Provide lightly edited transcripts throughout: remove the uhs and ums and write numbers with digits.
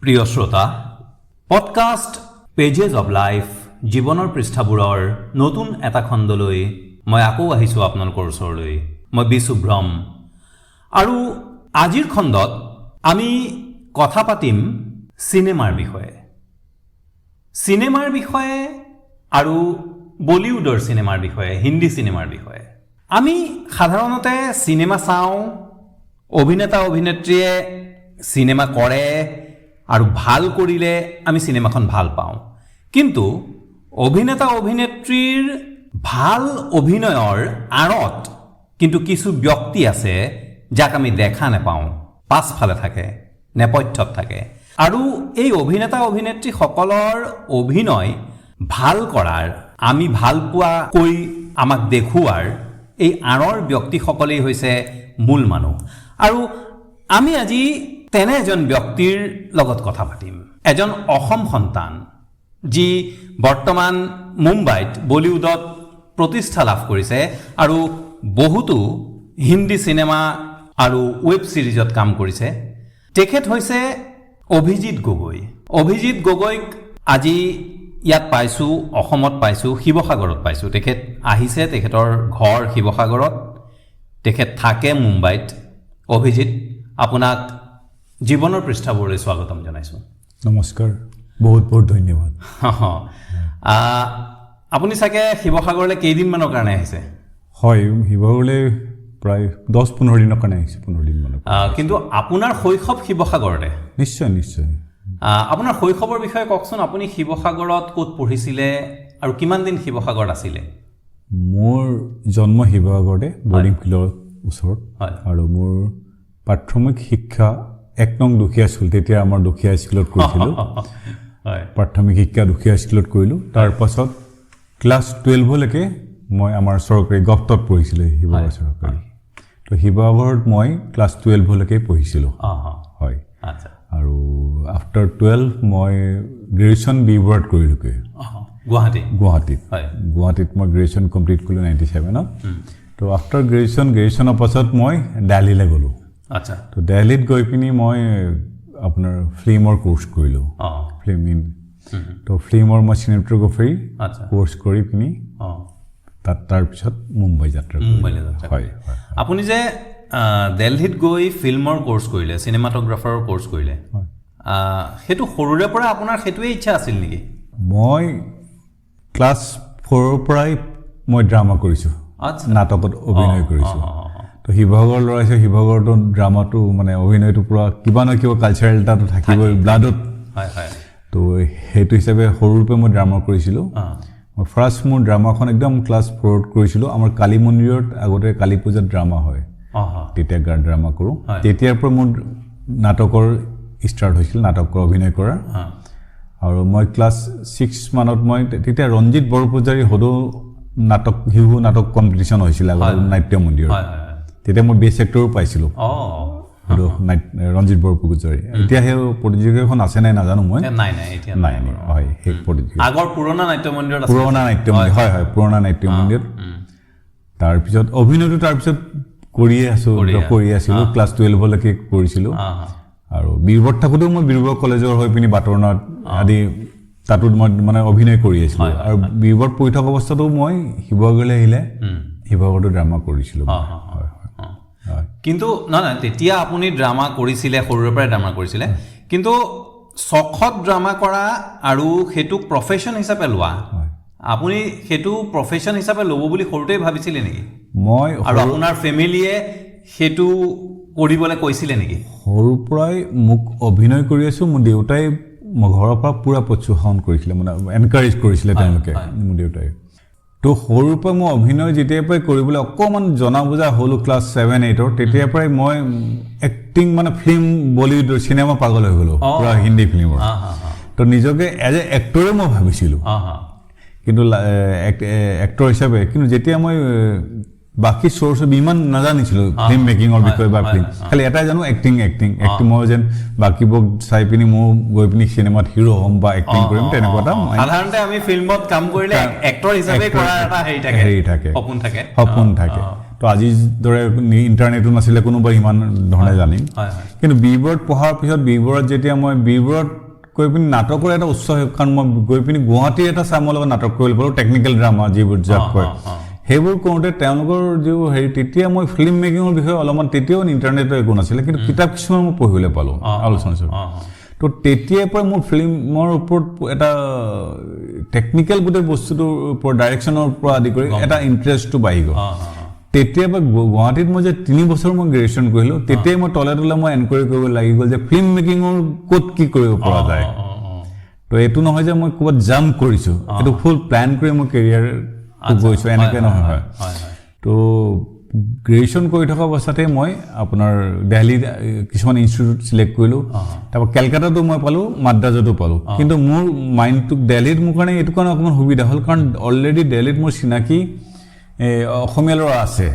প্ৰিয় শ্ৰোতা, podcast pages of life, জীৱনৰ পৃষ্ঠাবোৰৰ নতুন এটা খণ্ডলৈ মই আকৌ আহিছোঁ আপোনালোকৰ ওচৰলৈ। মই বিশুভ্ৰম আৰু আজিৰ খণ্ডত আমি কথা পাতিম চিনেমাৰ বিষয়ে, চিনেমাৰ বিষয়ে আৰু বলিউডৰ চিনেমাৰ বিষয়ে, হিন্দী চিনেমাৰ বিষয়ে। আমি সাধাৰণতে চিনেমা চাওঁ, অভিনেতা অভিনেত্ৰীয়ে চিনেমা কৰে আৰু ভাল কৰিলে আমি চিনেমাখন ভাল পাওঁ। কিন্তু অভিনেতা অভিনেত্ৰীৰ ভাল অভিনয়ৰ আঁৰত কিন্তু কিছু ব্যক্তি আছে, যাক আমি দেখা নাপাওঁ, পাছফালে থাকে, নেপথ্যত থাকে আৰু এই অভিনেতা অভিনেত্ৰীসকলৰ অভিনয় ভাল কৰাৰ, আমি ভাল পোৱাকৈ আমাক দেখুওৱাৰ এই আঁৰৰ ব্যক্তিসকলেই হৈছে মূল মানুহ। আৰু আমি আজি তেনে এজন ব্যক্তিৰ লগত কথা পাতিম, এজন অসম সন্তান, যি বৰ্তমান মুম্বাইত বলিউডত প্ৰতিষ্ঠা লাভ কৰিছে আৰু বহুতো হিন্দী চিনেমা আৰু ৱেব ছিৰিজত কাম কৰিছে। তেখেত হৈছে অভিজিত গগৈ। অভিজিত গগৈক আজি ইয়াত পাইছোঁ, অসমত পাইছোঁ, শিৱসাগৰত পাইছোঁ। তেখেত আহিছে, তেখেতৰ ঘৰ শিৱসাগৰত, তেখেত থাকে মুম্বাইত। অভিজিত, আপোনাক জীৱনৰ পৃষ্ঠাবোৰলৈ স্বাগতম জনাইছোঁ। নমস্কাৰ, বহুত বহুত ধন্যবাদ। আপুনি চাগে শিৱসাগৰলৈ কেইদিনমানৰ কাৰণে আহিছে? হয়, শিৱসাগৰলৈ প্ৰায় 10-15 দিনৰ কাৰণে আহিছোঁ, 15 দিনমানৰ। কিন্তু আপোনাৰ শৈশৱ শিৱসাগৰতে? নিশ্চয় নিশ্চয়। আপোনাৰ শৈশৱৰ বিষয়ে কওকচোন। আপুনি শিৱসাগৰত ক'ত পঢ়িছিলে আৰু কিমান দিন শিৱসাগৰত আছিলে? মোৰ জন্ম শিৱসাগৰতে, বৰ্ডিং ফিল্ডৰ ওচৰত। আৰু মোৰ প্ৰাথমিক শিক্ষা 1 নং দুখীয়া স্কুল, তেতিয়া আমাৰ দুখীয়া স্কুলত কৰিছিলোঁ। প্ৰাথমিক শিক্ষা দুখীয়া স্কুলত কৰিলোঁ। তাৰপাছত ক্লাছ 12লৈকে মই আমাৰ চৰকাৰী গভটত পঢ়িছিলোঁ, শিৱসাগৰ চৰকাৰী। তো শিৱসাগৰত মই ক্লাছ 12লৈকে পঢ়িছিলোঁ। হয়। আৰু আফটাৰ 12 মই গ্ৰেজুৱেশ্যন বি বৰুৱাত কৰিলোঁগৈ। গুৱাহাটী? গুৱাহাটীত। গুৱাহাটীত মই গ্ৰেজুৱেশ্যন কমপ্লিট কৰিলোঁ 97ত। তো আফটাৰ গ্ৰেজুৱেশ্যন, গ্ৰেজুৱেশ্যনৰ পাছত মই দেলহিলৈ গ'লোঁ। তো দেলহিত গৈ পিনি মই আপোনাৰ ফিল্মৰ কোৰ্চ কৰিলোঁ। ফিল্ম ইন তো ফিল্মৰ মই চিনেমেট'গ্ৰাফী কোৰ্চ কৰি পিনি তাত তাৰপিছত মুম্বাই যাত্ৰা কৰিলোঁ। মুম্বাইলৈ যাত্ৰা। হয় হয় আপুনি যে দেলহিত গৈ ফিল্মৰ কোৰ্চ কৰিলে, চিনেমাটোগ্ৰাফাৰৰ কোৰ্চ কৰিলে, সেইটো সৰুৰে পৰা আপোনাৰ সেইটোৱে ইচ্ছা আছিল নেকি? মই ক্লাছ 4ৰ পৰাই মই ড্ৰামা কৰিছোঁ, নাটকত অভিনয় কৰিছোঁ। অঁ, অঁ, অঁ। তো শিৱসাগৰ ল'ৰা হিচাপে শিৱসাগৰতো ড্ৰামাটো মানে অভিনয়টো পূৰা কিবা নহয় কিবা কালচাৰেল এটাটো থাকিবই ব্লাডত। হয় হয় তো সেইটো হিচাপে সৰুৰ পৰাই মই ড্ৰামা কৰিছিলোঁ। মই ফাৰ্ষ্ট মোৰ ড্ৰামাখন একদম ক্লাছ 4ত কৰিছিলোঁ। আমাৰ কালী মন্দিৰত আগতে কালী পূজাত ড্ৰামা হয়, অঁ অঁ তেতিয়া ড্ৰামা কৰোঁ। তেতিয়াৰ পৰা মোৰ নাটকৰ ষ্টাৰ্ট হৈছিল, নাটকৰ অভিনয় কৰা। আৰু মই ক্লাছ 6 মানত মই তেতিয়া ৰঞ্জিত বৰপূজাৰী সদৌ নাটক, শিশু নাটক কম্পিটিশ্যন হৈছিল আগতে নাট্য মন্দিৰত। হয় হয় হয় তেতিয়া মই বেষ্ট এক্টৰো পাইছিলোঁ। সদৌ নাট্য ৰঞ্জিত বৰপূজাৰী। এতিয়া সেই প্ৰতিযোগিতাখন আছে নাই নাজানো মই। নাই নাই, এতিয়া নাই নাই, হয়, সেই প্ৰতিযোগিতা। আগৰ পুৰণা নাট্য মন্দিৰত আছিল। পুৰণা নাট্য মন্দিৰ, হয় হয়, পুৰণা নাট্য মন্দিৰত। তাৰপিছত অভিনয়টো তাৰপিছত কৰিয়ে আছোঁ, কৰি আছিলোঁ, ক্লাছ 12লৈকে কৰিছিলোঁ। আৰু বীৰবৰত থাকোঁতেও মই বীৰবৰ কলেজৰ হৈ পিনি বাটৰ নাট আদি তাতো মই মানে অভিনয় কৰি আছিলোঁ। আৰু বীৰবৰত পঢ়ি থকা অৱস্থাতো মই শিৱসাগৰলৈ আহিলে শিৱসাগৰতো ড্ৰামা কৰিছিলোঁ। হয় হয় হয় কিন্তু নহয় নহয়, তেতিয়া আপুনি ড্ৰামা কৰিছিলে, সৰুৰে পৰাই ড্ৰামা কৰিছিলে, কিন্তু চখত ড্ৰামা কৰা আৰু সেইটোক প্ৰফেশ্যন হিচাপে লোৱা, আপুনি সেইটো প্ৰফেশ্যন হিচাপে ল'ব বুলি সৰুতেই ভাবিছিলে নেকি? মই আৰু আপোনাৰ ফেমিলিয়ে সেইটো কৰিবলৈ কৈছিলে নেকি? সৰুৰ পৰাই মোক অভিনয় কৰি আছোঁ, মোৰ দেউতাই মোৰ ঘৰৰ পৰা পূৰা প্ৰোৎসাহন কৰিছিলে, মানে এনকাৰেজ কৰিছিলে তেওঁলোকে, মোৰ দেউতাই। তো সৰুৰ পৰা মই অভিনয় যেতিয়াৰ পৰাই কৰিবলৈ অকণমান জনা বুজা হ'লোঁ, ক্লাছ 7-8ৰ, তেতিয়াৰ পৰাই মই এক্টিং মানে ফিল্ম, বলিউডৰ চিনেমা পাগল হৈ গ'লোঁ, পূৰা হিন্দী ফিল্মৰ। হা হা হা তো নিজকে এজ এ এক্টৰে মই ভাবিছিলোঁ। হা হা কিন্তু এক্টৰ হিচাপে কিন্তু যেতিয়া মই বাকী চ'ৰ্চ ইমান নাজানিছিলোঁ ফিল্ম মেকিঙৰ বিষয়ে বা ফিল্ম, খালি এটাই জানো, এক্টিং এক্টিং এক্টিং। মই যেন বাকীবোৰক চাই পিনি ময়ো গৈ পিনি চিনেমাত হিৰ' হ'ম বা এক্টিং কৰিম, তেনেকুৱা এটা মই সাধাৰণতে আমি ফিল্মত কাম কৰিলে এক্টৰ হিচাপে কৰাৰ এটা হেৰি থাকে। হেৰি থাকে। সপোন থাকে। সপোন থাকে। তো আজিৰ দৰে ইণ্টাৰনেটো নাছিলে, কোনোবা ইমান ধৰণে জানিম। হয় হয় কিন্তু বি বৰুৱাত পঢ়াৰ পিছত বি বৰুৱাত যেতিয়া মই বি বৰুৱাত গৈ পিনি নাটকৰ এটা উচ্চ, কাৰণ মই গৈ পিনি গুৱাহাটীৰ এটা ছামৰ লগত নাটক কৰিবলৈ পালোঁ, টেকনিকেল ড্ৰামা যিবোৰ যাক কয়, সেইবোৰ কৰোঁতে তেওঁলোকৰ যিবোৰ হেৰি, তেতিয়া মই ফিল্ম মেকিঙৰ বিষয়ে অলপমান, তেতিয়াও ইণ্টাৰনেটৰ একো নাছিলে, কিন্তু কিতাপ কিছুমান মই পঢ়িবলৈ পালোঁ, আলোচনা। তো তেতিয়াৰ পৰাই মোৰ ফিল্মৰ ওপৰত এটা টেকনিকেল গোটেই বস্তুটোৰ ওপৰত, ডাইৰেকশ্যনৰ পৰা আদি কৰি এটা ইণ্টাৰেষ্টটো বাঢ়ি গ'ল। তেতিয়াৰ পৰা গুৱাহাটীত মই যে 3 বছৰ মই গ্ৰেজুৱেশ্যন কৰিলোঁ, তেতিয়াই মই তলে তলে মই এনকুৱাৰী কৰিব লাগি গ'ল যে ফিল্ম মেকিঙৰ ক'ত কি কৰিব পৰা যায়। তো এইটো নহয় যে মই ক'ৰবাত জাম্প কৰিছোঁ, এইটো ফুল প্লেন কৰি মই কেৰিয়াৰ গৈছোঁ, এনেকৈ নহয়। হয়। হয় হয় তো গ্ৰেজুৱেশ্যন কৰি থকা অৱস্থাতে মই আপোনাৰ দেলহিত কিছুমান ইনষ্টিটিউট চিলেক্ট কৰিলোঁ, তাৰপৰা কেলকাতাতো মই পালোঁ, মাদ্ৰাজতো পালোঁ। কিন্তু মোৰ মাইণ্ডটো দেলহিত মোৰ কাৰণে এইটো কাৰণে অকণমান সুবিধা হ'ল, কাৰণ অলৰেডি দেলহিত মোৰ চিনাকি অসমীয়া ল'ৰা আছে।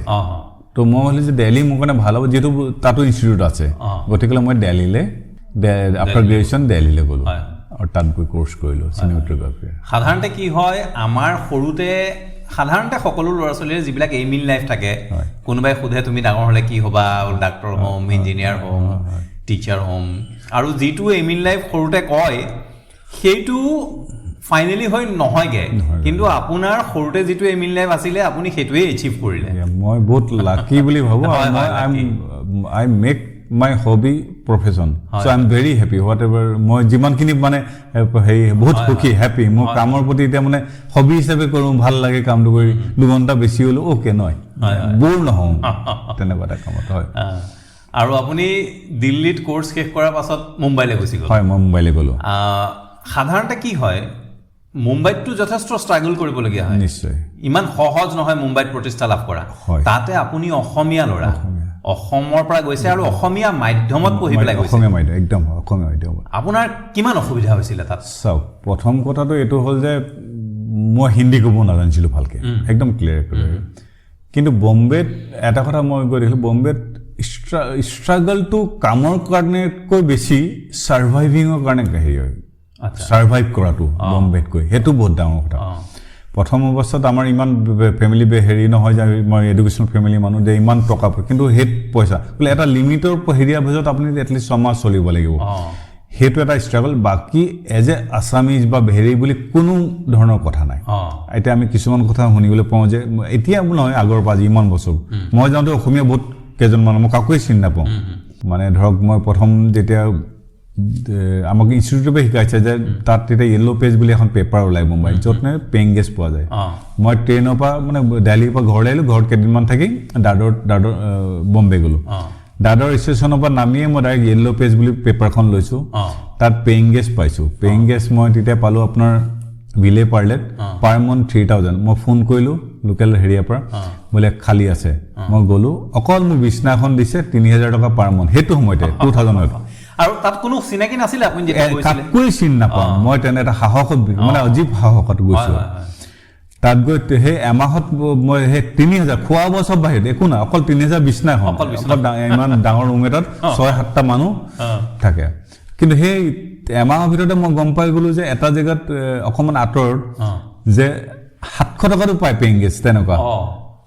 তো মই ভাবিলোঁ যে দেলহি মোৰ কাৰণে ভাল হ'ব, যিহেতু তাতো ইনষ্টিটিউট আছে। গতিকে মই দেলহিলৈ, আফটাৰ গ্ৰেজুৱেশ্যন দেলহিলৈ গ'লোঁ আৰু তাত গৈ কৰ্চ কৰিলোঁ চিনেমাটোগ্ৰাফীৰ। সাধাৰণতে কি হয়, আমাৰ সৰুতে সাধাৰণতে সকলো ল'ৰা ছোৱালীৰ যিবিলাক এইম ইন লাইফ থাকে, কোনোবাই সোধে তুমি ডাঙৰ হ'লে কি হ'বা, ডাক্তৰ হ'ম, ইঞ্জিনিয়াৰ হ'ম, টিচাৰ হ'ম, আৰু যিটো এইম ইন লাইফ সৰুতে কয় সেইটো ফাইনেলি হৈ নহয়গে। কিন্তু আপোনাৰ সৰুতে যিটো এইম ইন লাইফ আছিলে, আপুনি সেইটোৱেই এচিভ কৰিলে। মই বহুত লাকি বুলি ভাবোঁ। মই I make my hobby profession, so I am very happy whatever. মই যিমানখিনি মানে হেৰি বহুত সুখী, হেপী মোৰ কামৰ প্ৰতি। এতিয়া মানে হবি হিচাপে কৰোঁ, ভাল লাগে কামটো কৰি, 2 ঘণ্টা বেছি হ'লেও অ'কে, নহয় ব'ৰ নহওঁ তেনেকুৱা এটা কামত হয়। আৰু আপুনি দিল্লীত কোৰ্চ শেষ কৰাৰ পাছত মুম্বাইলৈ গুচি গ'ল? হয়, মই মুম্বাইলৈ গ'লোঁ। সাধাৰণতে কি হয়, মুম্বাইততো যথেষ্ট ষ্ট্ৰাগল কৰিবলগীয়া হয়। নিশ্চয়। ইমান সহজ নহয় মুম্বাইত প্ৰতিষ্ঠা লাভ কৰা। তাতে আপুনি অসমীয়া ল'ৰা, অসমৰ পৰা গৈছে আৰু অসমীয়া মাধ্যমত পঢ়ি পেলাই গৈছে। অসমীয়া মাধ্যম, একদম অসমীয়া মাধ্যমত। আপোনাৰ কিমান অসুবিধা হৈছিলে তাত? চাওক, প্ৰথম কথাটো এইটো হ'ল যে মই হিন্দী ক'ব নাজানিছিলোঁ ভালকৈ, একদম ক্লিয়াৰ ক্লিয়াৰ। কিন্তু বম্বেত এটা কথা মই গৈ দেখিলোঁ, বম্বেত ষ্ট্ৰাগলটো কামৰ কাৰণেতকৈ বেছি ছাৰ্ভাইভিঙৰ কাৰণে হেৰি হয়। ছাৰ্ভাইভ কৰাটো বম্বেত গৈ সেইটো বহুত ডাঙৰ কথা। প্ৰথম অৱস্থাত আমাৰ ইমান ফেমিলি হেৰি নহয় যে মই এডুকেশ্যন ফেমিলি মানুহ যে ইমান টকা, কিন্তু সেই পইচা বোলে এটা লিমিটৰ হেৰিয়াৰ ভিতৰত আপুনি এটলিষ্ট 6 মাহ চলিব লাগিব। সেইটো এটা ষ্ট্ৰাগল। বাকী এজ এ আছামিজ বা হেৰি বুলি কোনো ধৰণৰ কথা নাই। এতিয়া আমি কিছুমান কথা শুনিবলৈ পাওঁ যে এতিয়া নহয়, আগৰ পৰা আজি ইমান বছৰ মই যাওঁতে অসমীয়া বহুত কেইজনমান, মই কাকোৱে চিনি নাপাওঁ। মানে ধৰক মই প্ৰথম যেতিয়া আমাক ইনষ্টিটিউটৰ পৰা শিকাইছে যে তাত তেতিয়া য়েল্ল' পেজ বুলি এখন পেপাৰ ওলায় মুম্বাইত, য'ত মানে পেইং গেষ্ট পোৱা যায়। মই ট্ৰেইনৰ পৰা, মানে দেলহিৰ পৰা ঘৰলৈ আহিলোঁ, ঘৰত কেইদিনমান থাকি দাদৰ দাদৰ বম্বে গ'লোঁ। দাদৰ ষ্টেচনৰ পৰা নামিয়ে মই ডাইৰেক্ট য়েল্ল' পেজ বুলি পেপাৰখন লৈছোঁ। তাত পেইং গেষ্ট পাইছোঁ। পেইং গেষ্ট মই তেতিয়া পালোঁ আপোনাৰ ভিলে পাৰ্লেত পাৰ মান্থ 3000। মই ফোন কৰিলোঁ লোকেল হেৰিয়াৰ পৰা, বোলে খালী আছে। মই গ'লোঁ, অকল মোক বিচনা এখন দিছে, 3000 টকা পাৰ মান্থ, সেইটো সময়তে 2000ত। আৰু তাত কোনো চিনাকি নাছিলে আপুনি যেতিয়া গৈছিলে? কাকোৱে চিনি নাপাওঁ মই। তেনে এটা সাহসত, মানে অজীৱ সাহসত গৈছোঁ। হয়, হয়। তাত গৈ সেই এমাহত মই সেই 3000, খোৱা বোৱা চব বাহিৰত একো নাই, অকল 3000 বিচনা এখন। অকল বিচনা। অকল ইমান ডাঙৰ ৰুম এটাত ছয় সাতটা মানুহ থাকে। কিন্তু সেই এমাহৰ ভিতৰতে মই গম পাই গ'লো যে এটা জেগাত অকণমান আঁতৰত যে 700 টকাতো পায় পেইং গেষ্ট তেনেকুৱা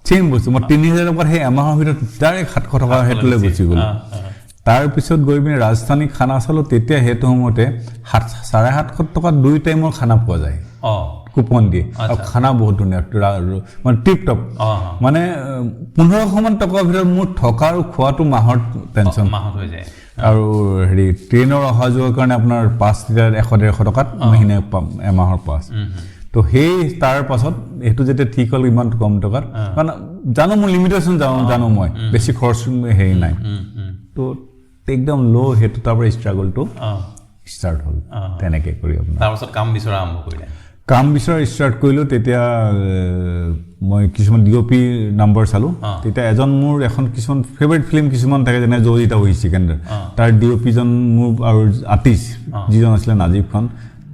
চেম বস্তু। মই 3000 টকাত সেই এমাহৰ ভিতৰত ডাইৰেক্ট 700 টকা সেইটোলৈ গুচি গ'লো। তাৰপিছত গৈ পিনি ৰাজস্থানী খানা চালোঁ, তেতিয়া সেইটো সময়তে 750 টকাত দুই টাইমৰ খানা পোৱা যায়। কুপন দিয়ে আৰু খানা বহুত ধুনীয়া, মানে টিপ টপ। মানে 1500মান টকাৰ ভিতৰত মোৰ থকা আৰু খোৱাটো মাহত টেনশ্যন মাহত হৈ যায়। আৰু হেৰি ট্ৰেইনৰ অহা যোৱাৰ কাৰণে আপোনাৰ পাছ তেতিয়া 100-150 টকাত মহিনে পাম এমাহৰ পাছ। তো সেই তাৰ পাছত সেইটো যেতিয়া ঠিক হ'ল ইমান কম টকাত, কাৰণ জানো মোৰ লিমিটেশ্যন, জানো মই বেছি খৰচ হেৰি নাই। উম, উম। তো একদম ল' সেইটো তাৰ পৰা ষ্ট্ৰাগলটো ষ্টাৰ্ট হ'ল তেনেকৈ কৰি আপোনাৰ। তাৰপাছত কাম বিচৰা আৰম্ভ কৰিলে? কাম বিচৰা ষ্টাৰ্ট কৰিলোঁ। তেতিয়া মই কিছুমান ডি অ' পি নাম্বাৰ চালোঁ। তেতিয়া এজন মোৰ এখন কিছুমান ফেভাৰিট ফিল্ম কিছুমান থাকে, যেনে যো জিতা ৱহি চিকেণ্ডাৰ, তাৰ ডি অ' পিজন মোৰ আৰু আৰ্টিষ্ট যিজন আছিলে নাজিব খান,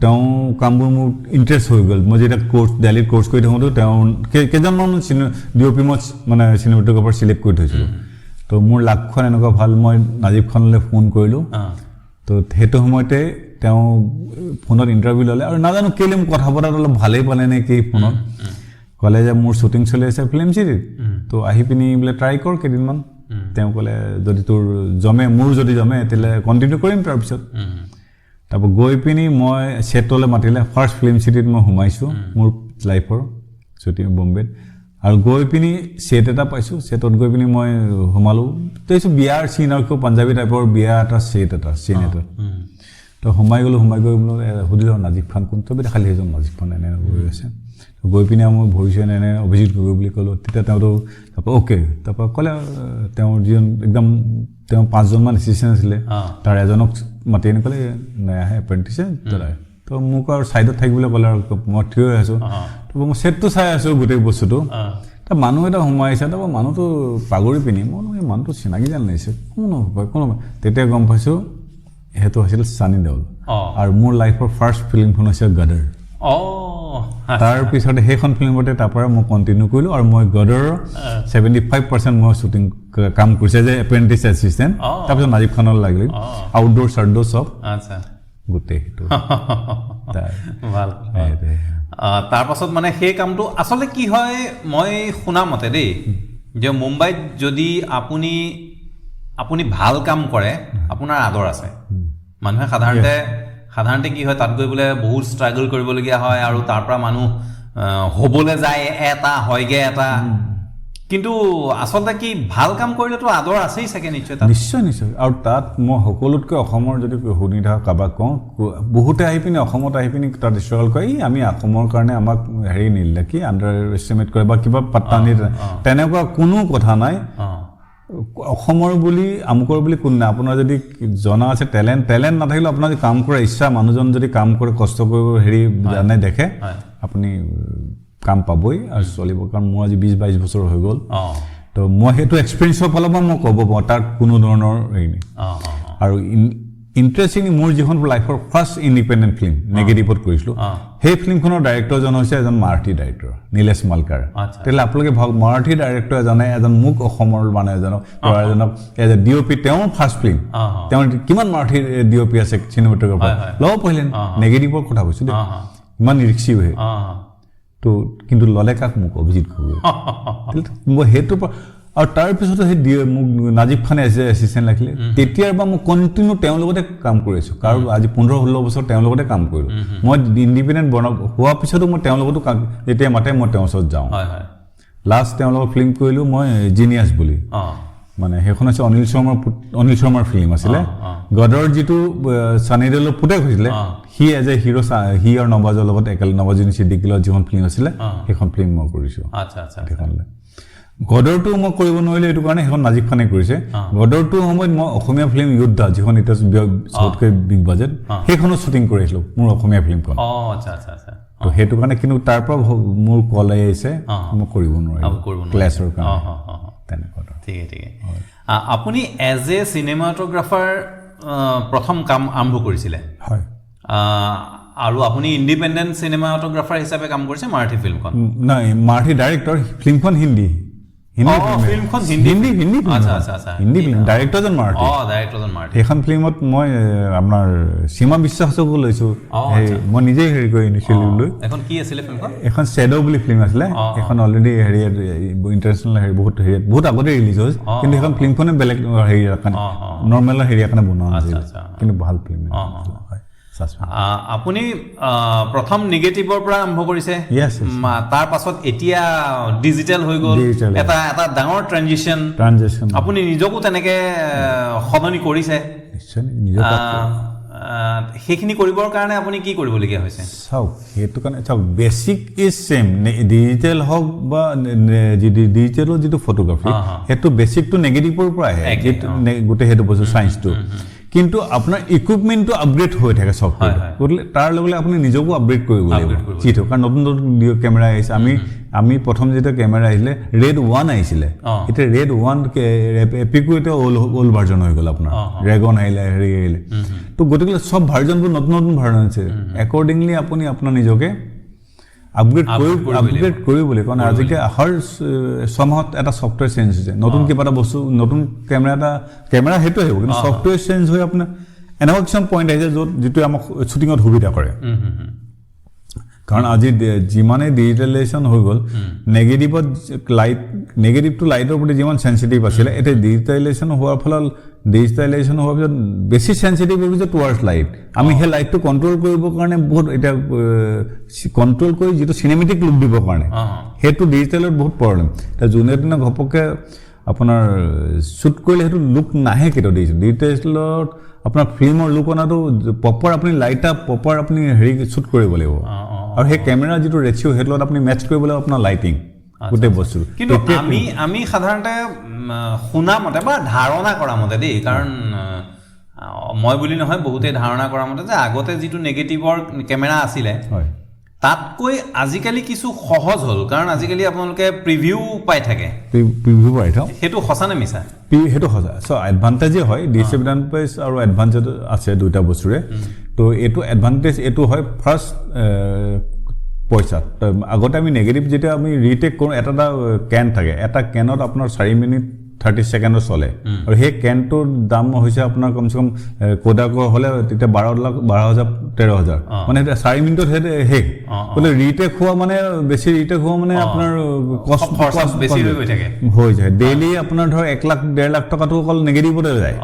তেওঁ কামবোৰ মোৰ ইণ্টাৰেষ্ট হৈ গ'ল। মই যেতিয়া কোৰ্চ দেলহিত কোৰ্চ কৰি থাকোঁতেও তেওঁ কেইজনমান ডি অ' পি মই মানে চিনেমাটোগ্ৰাফাৰ চিলেক্ট কৰি থৈছিলোঁ। তো মোৰ লাকখন এনেকুৱা ভাল, মই নাজিব খানলৈ ফোন কৰিলোঁ। তো সেইটো সময়তে তেওঁ ফোনত ইণ্টাৰভিউ ল'লে আৰু নাজানো কেলৈ মোক কথা পতাত অলপ ভালেই পালে নে কি ফোনত। ক'লে যে মোৰ শ্বুটিং চলি আছে ফিল্ম চিটিত, তো আহি পিনি বোলে ট্ৰাই কৰ কেইদিনমান। তেওঁ ক'লে যদি তোৰ জমে, মোৰ যদি জমে তেতিয়াহ'লে কণ্টিনিউ কৰিম। তাৰপিছত তাৰপৰা গৈ পিনি মই ছেটলৈ মাতিলে, ফাৰ্ষ্ট ফিল্ম চিটিত মই সোমাইছোঁ মোৰ লাইফৰ শ্বুটিং বম্বেত। আৰু গৈ পিনি ছেট এটা পাইছোঁ, ছেটত গৈ পিনি মই সোমালোঁ। দেখিছোঁ বিয়াৰ চিন আৰু কিবা পাঞ্জাবী টাইপৰ বিয়া এটা ছেট এটা চিন এটা। তো সোমাই গ'লোঁ, সোমাই গৈ বোলো সুধিলোঁ নাজিব খান কোন, চবেই খালি সেইজন নাজিব খান এনে গৈ আছে। গৈ পিনি মই ভৰিছোঁ এনে এনে অভিজিত গগৈ বুলি ক'লোঁ। তেতিয়া তেওঁতো তাৰপৰা অ'কে, তাৰপৰা ক'লে তেওঁৰ যিজন একদম তেওঁ 5জনমান এছিষ্টেণ্ট আছিলে, তাৰ এজনক মাতি আনি ক'লে নাই আহে এপ্ৰেণ্টিছে দাদা। তো মোক আৰু ছাইডত থাকিবলৈ ক'লে আৰু মই থিয় হৈ আছোঁ। তাৰপৰা মই ছেটটো চাই আছোঁ গোটেই বস্তুটো। তাৰ মানুহ এটা সোমাই আহিছে, তাৰপৰা মানুহটো পাগৰি পিন্ধি, মই বোলো এই মানুহটো চিনাকি যেন লাগিছে, কোন হ'ব কোন হ'ব। তেতিয়া গম পাইছোঁ সেইটো হৈছিল ছানী দেওল। আৰু মোৰ লাইফৰ ফাৰ্ষ্ট ফিল্মখন হৈছে গদৰ। তাৰপিছতে সেইখন ফিল্মতে তাৰপৰা মই কণ্টিনিউ কৰিলোঁ আৰু মই গদৰৰ 75% মই শ্বুটিং কাম কৰিছে যে এপ্ৰেণ্টিছ এছিষ্টেণ্ট। তাৰপিছত নাজিব খানৰ লাগিল আউটড'ৰ চাউটড'ৰ চব গোটেই সেইটো। ভাল। তাৰপাছত মানে সেই কামটো আচলতে কি হয়, মই শুনা মতে দেই, যে মুম্বাইত যদি আপুনি আপুনি ভাল কাম কৰে আপোনাৰ আদৰ আছে। মানুহে সাধাৰণতে কি হয়, তাত গৈ বোলে বহুত ষ্ট্ৰাগল কৰিবলগীয়া হয় আৰু তাৰ পৰা মানুহ হ'বলৈ যায় এটা হয়গে এটা, কিন্তু আচলতে কি ভাল কাম কৰিলেতো আদৰ আছেই চাগে নিশ্চয় তাত। নিশ্চয় নিশ্চয়। আৰু তাত মই সকলোতকৈ অসমৰ যদি শুনি থকা কাৰোবাক কওঁ, বহুতে আহি পিনি অসমত আহি পিনি তাত ষ্ট্ৰাগল কৰে, এই আমি অসমৰ কাৰণে আমাক হেৰি নিদিলে কি আণ্ডাৰ এষ্টিমেট কৰে বা কিবা পাত্তা নিদিলে, তেনেকুৱা কোনো কথা নাই। অসমৰ বুলি আমুকৰ বুলি কোনো নাই। আপোনাৰ যদি জনা আছে টেলেণ্ট, টেলেণ্ট নাথাকিলেও আপোনাৰ যদি কাম কৰাৰ ইচ্ছা, মানুহজন যদি কাম কৰে কষ্ট কৰিব হেৰি জানে দেখে, আপুনি কাম পাবই আৰু চলিব। কাৰণ মোৰ আজি 20-22 বছৰ হৈ গ'ল, তো মই সেইটো এক্সপিৰিয়েঞ্চৰ ফালৰ পৰা মই ক'ব পাৰোঁ তাত কোনো ধৰণৰ হেৰি নাই। আৰু ইণ্টাৰেষ্টিং, মোৰ যিখন লাইফৰ ফাৰ্ষ্ট ইণ্ডিপেণ্ডেণ্ট ফিল্ম নেগেটিভত কৰিছিলোঁ, সেই ফিল্মখনৰ ডাইৰেক্টৰজন হৈছে এজন মাৰাঠী ডাইৰেক্টৰ নীলেশ মালকাৰ। তেতিয়াহ'লে আপোনালোকে ভাবক, মাৰাঠী ডাইৰেক্টৰ এজনে এজন মোক অসমৰ মানুহ এজনক ল'ৰা এজনক as a D O' P, তেওঁৰ ফাৰ্ষ্ট ফিল্ম, তেওঁৰ কিমান মাৰাঠী ডি অ' পি আছে চিনেমাটোগ্ৰাফাৰ ল'ব পাৰিলে, নেগেটিভৰ কথা কৈছোঁ দেই, ইমান ৰিক্সি হয় তো, কিন্তু ল'লে কাক, মোক অভিজিত গগৈ। মই সেইটোৰ পৰা আৰু তাৰপিছতো সেই দিয়ে মোক নাজিব খানে এজ এ এছিষ্টেণ্ট ৰাখিলে। তেতিয়াৰ পৰা মই কণ্টিনিউ তেওঁৰ লগতে কাম কৰি আছোঁ। কাৰণ আজি 15-16 বছৰ তেওঁৰ লগতে কাম কৰিলোঁ। মই ইণ্ডিপেণ্ডেণ্ট বনা হোৱাৰ পিছতো মই তেওঁৰ লগতো কাম, যেতিয়া মাতে মই তেওঁৰ ওচৰত যাওঁ। লাষ্ট তেওঁৰ লগত ফিল্ম কৰিলোঁ মই জিনিয়াছ বুলি, মানে সেইখন হৈছে অনিল শৰ্মাৰ ফিল্ম আছিলে। গদৰ যিটো ছানী দেওলৰ পুতেক হৈছিলে, সি এজ এ হিৰ', সি আৰু নৱাজৰ লগত একেলগে নৱাজুদ্দিন চিদ্দিকীৰ লগত যিখন ফিল্ম আছিলে, সেইখন ফিল্ম মই কৰিছোঁ। সেইখনলৈ গদৰটো মই কৰিব নোৱাৰিলোঁ এইটো কাৰণে, সেইখন নাজিব খানে কৰিছে। গদৰটোৰ সময়ত মই অসমীয়া ফিল্ম যোদ্ধা, যিখন এতিয়া চবতকৈ বিগ বাজেট, সেইখনো শ্বুটিং কৰিছিলোঁ মোৰ অসমীয়া ফিল্মখন। তো সেইটো কাৰণে, কিন্তু তাৰ পৰা মোৰ কল আহিছে, মই কৰিব নোৱাৰিলোঁ ক্লাছৰ কাৰণে, তেনেকুৱা। ঠিকে ঠিকে। আপুনি এজ এ চিনেমাটোগ্ৰাফাৰ প্ৰথম কাম আৰম্ভ কৰিছিলে? হয়। আৰু আপুনি ইণ্ডিপেণ্ডেণ্ট চিনেমাটোগ্ৰাফাৰ হিচাপে কাম কৰিছে মাৰাঠী ফিল্মখন? নাই, মাৰাঠী ডাইৰেক্টৰ, ফিল্মখন হিন্দী। ফিল্মখন হিন্দী। হিন্দী হিন্দী হিন্দী ফিল্ম, ডাইৰেক্টৰজন মাৰাঠী। ডাইৰেক্টৰজন মাৰাঠী। সেইখন ফিল্মত মই আপোনাৰ সীমা বিশ্বাসকো লৈছোঁ, মই নিজেই হেৰি কৰি আনিছিলোঁ লৈ। এখন কি আছিলে ফিল্মখন? এখন শ্বেড' বুলি ফিল্ম আছিলে। সেইখন অলৰেডি হেৰি ইণ্টাৰনেশ্যনেল হেৰি বহুত হেৰি বহুত আগতে ৰিলিজ হ'ল, কিন্তু সেইখন ফিল্মখনে বেলেগ হেৰিৰ কাৰণে, নৰ্মেল হেৰিয়াৰ কাৰণে বনোৱা নাছিল, কিন্তু ভাল ফিল্ম হয়। আপুনি প্ৰথম নিগেটিভৰ পৰা আৰম্ভ কৰিছে, তাৰ পাছত এতিয়া ডিজিটেল হৈ গ'ল, এটা এটা ডাঙৰ ট্ৰেনজিশ্যন। আপুনি নিজকো তেনেকে সলনি কৰিছে। সেইখিনি কৰিবৰ কাৰণে আপুনি কি কৰিবলগীয়া হৈছে? চাওক, সেইটো কাৰণে চাওক, বেচিক is same, digital হওক বা ডিজিটেলৰ যিটো ফটোগ্ৰাফী, সেইটো বেচিকটো নেগেটিভৰ পৰা আহে, গোটেই সেইটো বস্তু চায়েন্সটো, কিন্তু আপোনাৰ ইকুইপমেণ্টটো আপগ্ৰেড হৈ থাকে ছফ্টৱেৰ, গতিকে তাৰ লগে লগে আপুনি নিজকো আপগ্ৰেড কৰিব লাগিব যিটো, কাৰণ নতুন নতুন কেমেৰা আহিছে। আমি প্ৰথম যেতিয়া কেমেৰা আহিলে ৰেড 1 আহিছিলে, এতিয়া ৰেড 1 এপিকো এতিয়া অল্ড ভাৰ্জন হৈ গ'ল, আপোনাৰ ৰেগন আহিলে, হেৰি আহিলে, তো গতিকে চব ভাৰ্জনবোৰ নতুন নতুন ভাৰ্জন আছে। একৰ্ডিংলি আপুনি আপোনাৰ নিজকে আপগ্ৰেড কৰিব লাগিব, কাৰণ আজিকালি হৰ ছমাহত এটা ছফ্টৱেৰ চেঞ্জ হৈছে, নতুন কিবা এটা বস্তু, নতুন কেমেৰা এটা, কেমেৰা সেইটো আহিব, কিন্তু ছফ্টৱেৰ চেঞ্জ হৈ আপোনাৰ এনেকুৱা কিছুমান পইণ্ট আহিছে য'ত যিটোৱে আমাক শ্বুটিঙত সুবিধা কৰে। কাৰণ আজি যিমানেই ডিজিটেলাইজেশ্যন হৈ গ'ল, নেগেটিভত লাইট, নেগেটিভটো লাইটৰ প্ৰতি যিমান চেঞ্চিটিভ আছিলে, এতিয়া ডিজিটেলাইজেশ্যন হোৱাৰ ফলত, ডিজিটেলাইজেশ্যন হোৱাৰ পিছত বেছি চেঞ্চিটিভ হৈ গৈছে টুৱাৰ্ডছ লাইট। আমি সেই লাইটটো কণ্ট্ৰল কৰিবৰ কাৰণে বহুত এতিয়া কণ্ট্ৰল কৰি যিটো চিনেমেটিক লুক দিবৰ কাৰণে, সেইটো ডিজিটেলত বহুত প্ৰব্লেম। এতিয়া যোনে দিনা ঘপককৈ আপোনাৰ শ্বুট কৰিলে সেইটো লুক নাহে কেতিয়াও। ডিজিটেলত আপোনাৰ ফিল্মৰ লুক অনাটো প্ৰপাৰ, আপুনি লাইট আপ প্ৰপাৰ আপুনি হেৰি শ্বুট কৰিব লাগিব, আৰু সেই কেমেৰাৰ যিটো ৰেচিঅ' সেইটোৰ লগত আপুনি মেটচ কৰিব লাগিব আপোনাৰ লাইটিং গোটেই বস্তুটো। কিন্তু আমি আমি সাধাৰণতে শুনা মতে বা ধাৰণা কৰা মতে দেই, কাৰণ মই বুলি নহয়, বহুতেই ধাৰণা কৰা মতে যে আগতে যিটো নেগেটিভৰ কেমেৰা আছিলে তাতকৈ আজিকালি কিছু সহজ হ'ল, কাৰণ আজিকালি আপোনালোকে প্ৰিভিউ পাই থাকে। প্ৰিভিউ পাই থাকোঁ। সেইটো সঁচা নে মিছা? সেইটো সঁচা। চ' এডভান্টেজেই হয়, ডিছএডভান্টেজ আৰু এডভান্টেজ আছে দুইটা বস্তুৰে। তো এইটো এডভান্টেজ এইটো হয়, ফাৰ্ষ্ট পইচা। আগতে আমি নেগেটিভ যেতিয়া আমি ৰিটেক কৰোঁ, এটা এটা কেন থাকে, এটা কেনত আপোনাৰ 4 মিনিট 30 ছেকেণ্ডৰ চলে, আৰু সেই কেনটোৰ দাম হৈছে আপোনাৰ কমচে কম কোডাকৰ হ'লে তেতিয়া 12 লাখ, 12 হাজাৰ, 13 হাজাৰ, মানে এতিয়া 4 মিনিটত সেইটো শেষ। গতিকে ৰিটেক হোৱা মানে বেছি ৰিটেক হোৱা মানে আপোনাৰ কষ্ট বেছি হৈ গৈ থাকে, হৈ যায়। ডেইলি আপোনাৰ ধৰক 1 লাখ, 1.5 লাখ টকাটো অকল নেগেটিভতে যায়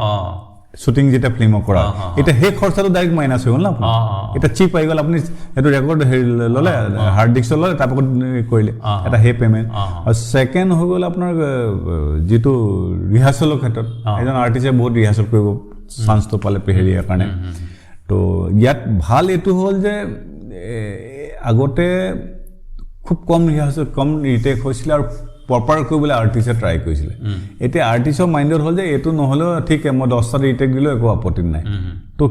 শ্বুটিং যেতিয়া ফিল্মৰ কৰা। এতিয়া সেই খৰচাটো ডাইৰেক্ট মাইনাছ হৈ গ'ল ন আপোনাৰ, এতিয়া চিপ আহি গ'ল। আপুনি সেইটো ৰেকৰ্ড হেৰি ল'লে, হাৰ্ড ডিস্কত ল'লে, তাৰপাছত কৰিলে এটা সেই পে'মেণ্ট। আৰু ছেকেণ্ড হৈ গ'ল আপোনাৰ যিটো ৰিহাৰ্চেলৰ ক্ষেত্ৰত, এজন আৰ্টিষ্টে বহুত ৰিহাৰ্চেল কৰিব চান্সটো পালে হেৰিয়াৰ কাৰণে। তো ইয়াত ভাল এইটো হ'ল যে আগতে খুব কম ৰিহাৰ্চেল, কম ৰিটেক হৈছিলে আৰু প্ৰপাৰ কৰিবলৈ আৰ্টিষ্টে ট্ৰাই কৰিছিলে। এতিয়া আৰ্টিষ্টৰ মাইণ্ডত হ'ল যে এইটো নহ'লেও ঠিক, মই 10টা ৰিটেক দিলেও একো আপত্তি নাই। তো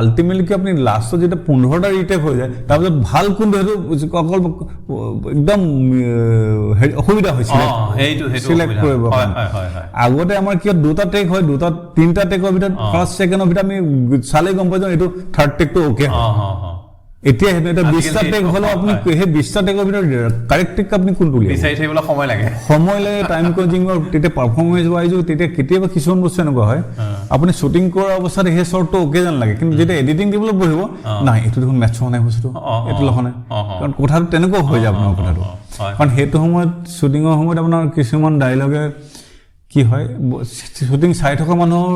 আল্টিমেটলি কি, আপুনি লাষ্টত যেতিয়া 15টা ৰিটেক হৈ যায়, তাৰপিছত ভাল কোনটো সেইটো অকল একদম হেৰি অসুবিধা হৈছিলে চিলেক্ট কৰিব। আগতে আমাৰ কি, দুটা টেক হয়, দুটা তিনিটা টেকৰ ভিতৰত ফাৰ্ষ্ট ছেকেণ্ডৰ ভিতৰত আমি চালেই গম পাই যাওঁ এইটো থাৰ্ড টেকটো অ'কে। এতিয়া সেইটো এতিয়া 20টা টেক হ'লেও আপুনি সেই 20টা টেকৰ ভিতৰত কাৰেক্ট টেক আপুনি কোনটো উলিয়াব? বিচাৰি থাকিবলৈ সময় লাগে। সময় লাগে, টাইম কনজিউমিং। তেতিয়া পাৰফৰ্মেঞ্চ ৱাইজো তেতিয়া কেতিয়াবা কিছুমান বস্তু এনেকুৱা হয়, আপুনি শ্বুটিং কৰা অৱস্থাত সেই শ্বটটো অ'কে যেন লাগে, কিন্তু যেতিয়া এডিটিং দিবলৈ বহিব, নাই, এইটো দেখোন মেটচ হোৱা নাই বস্তুটো, এইটো লিখা নাই। কাৰণ কথাটো তেনেকুৱা হৈ যায় আপোনাৰ কথাটো, কাৰণ সেইটো সময়ত শ্বুটিঙৰ সময়ত আপোনাৰ কিছুমান ডাইলগে কি হয়, শ্বুটিং চাই থকা মানুহৰ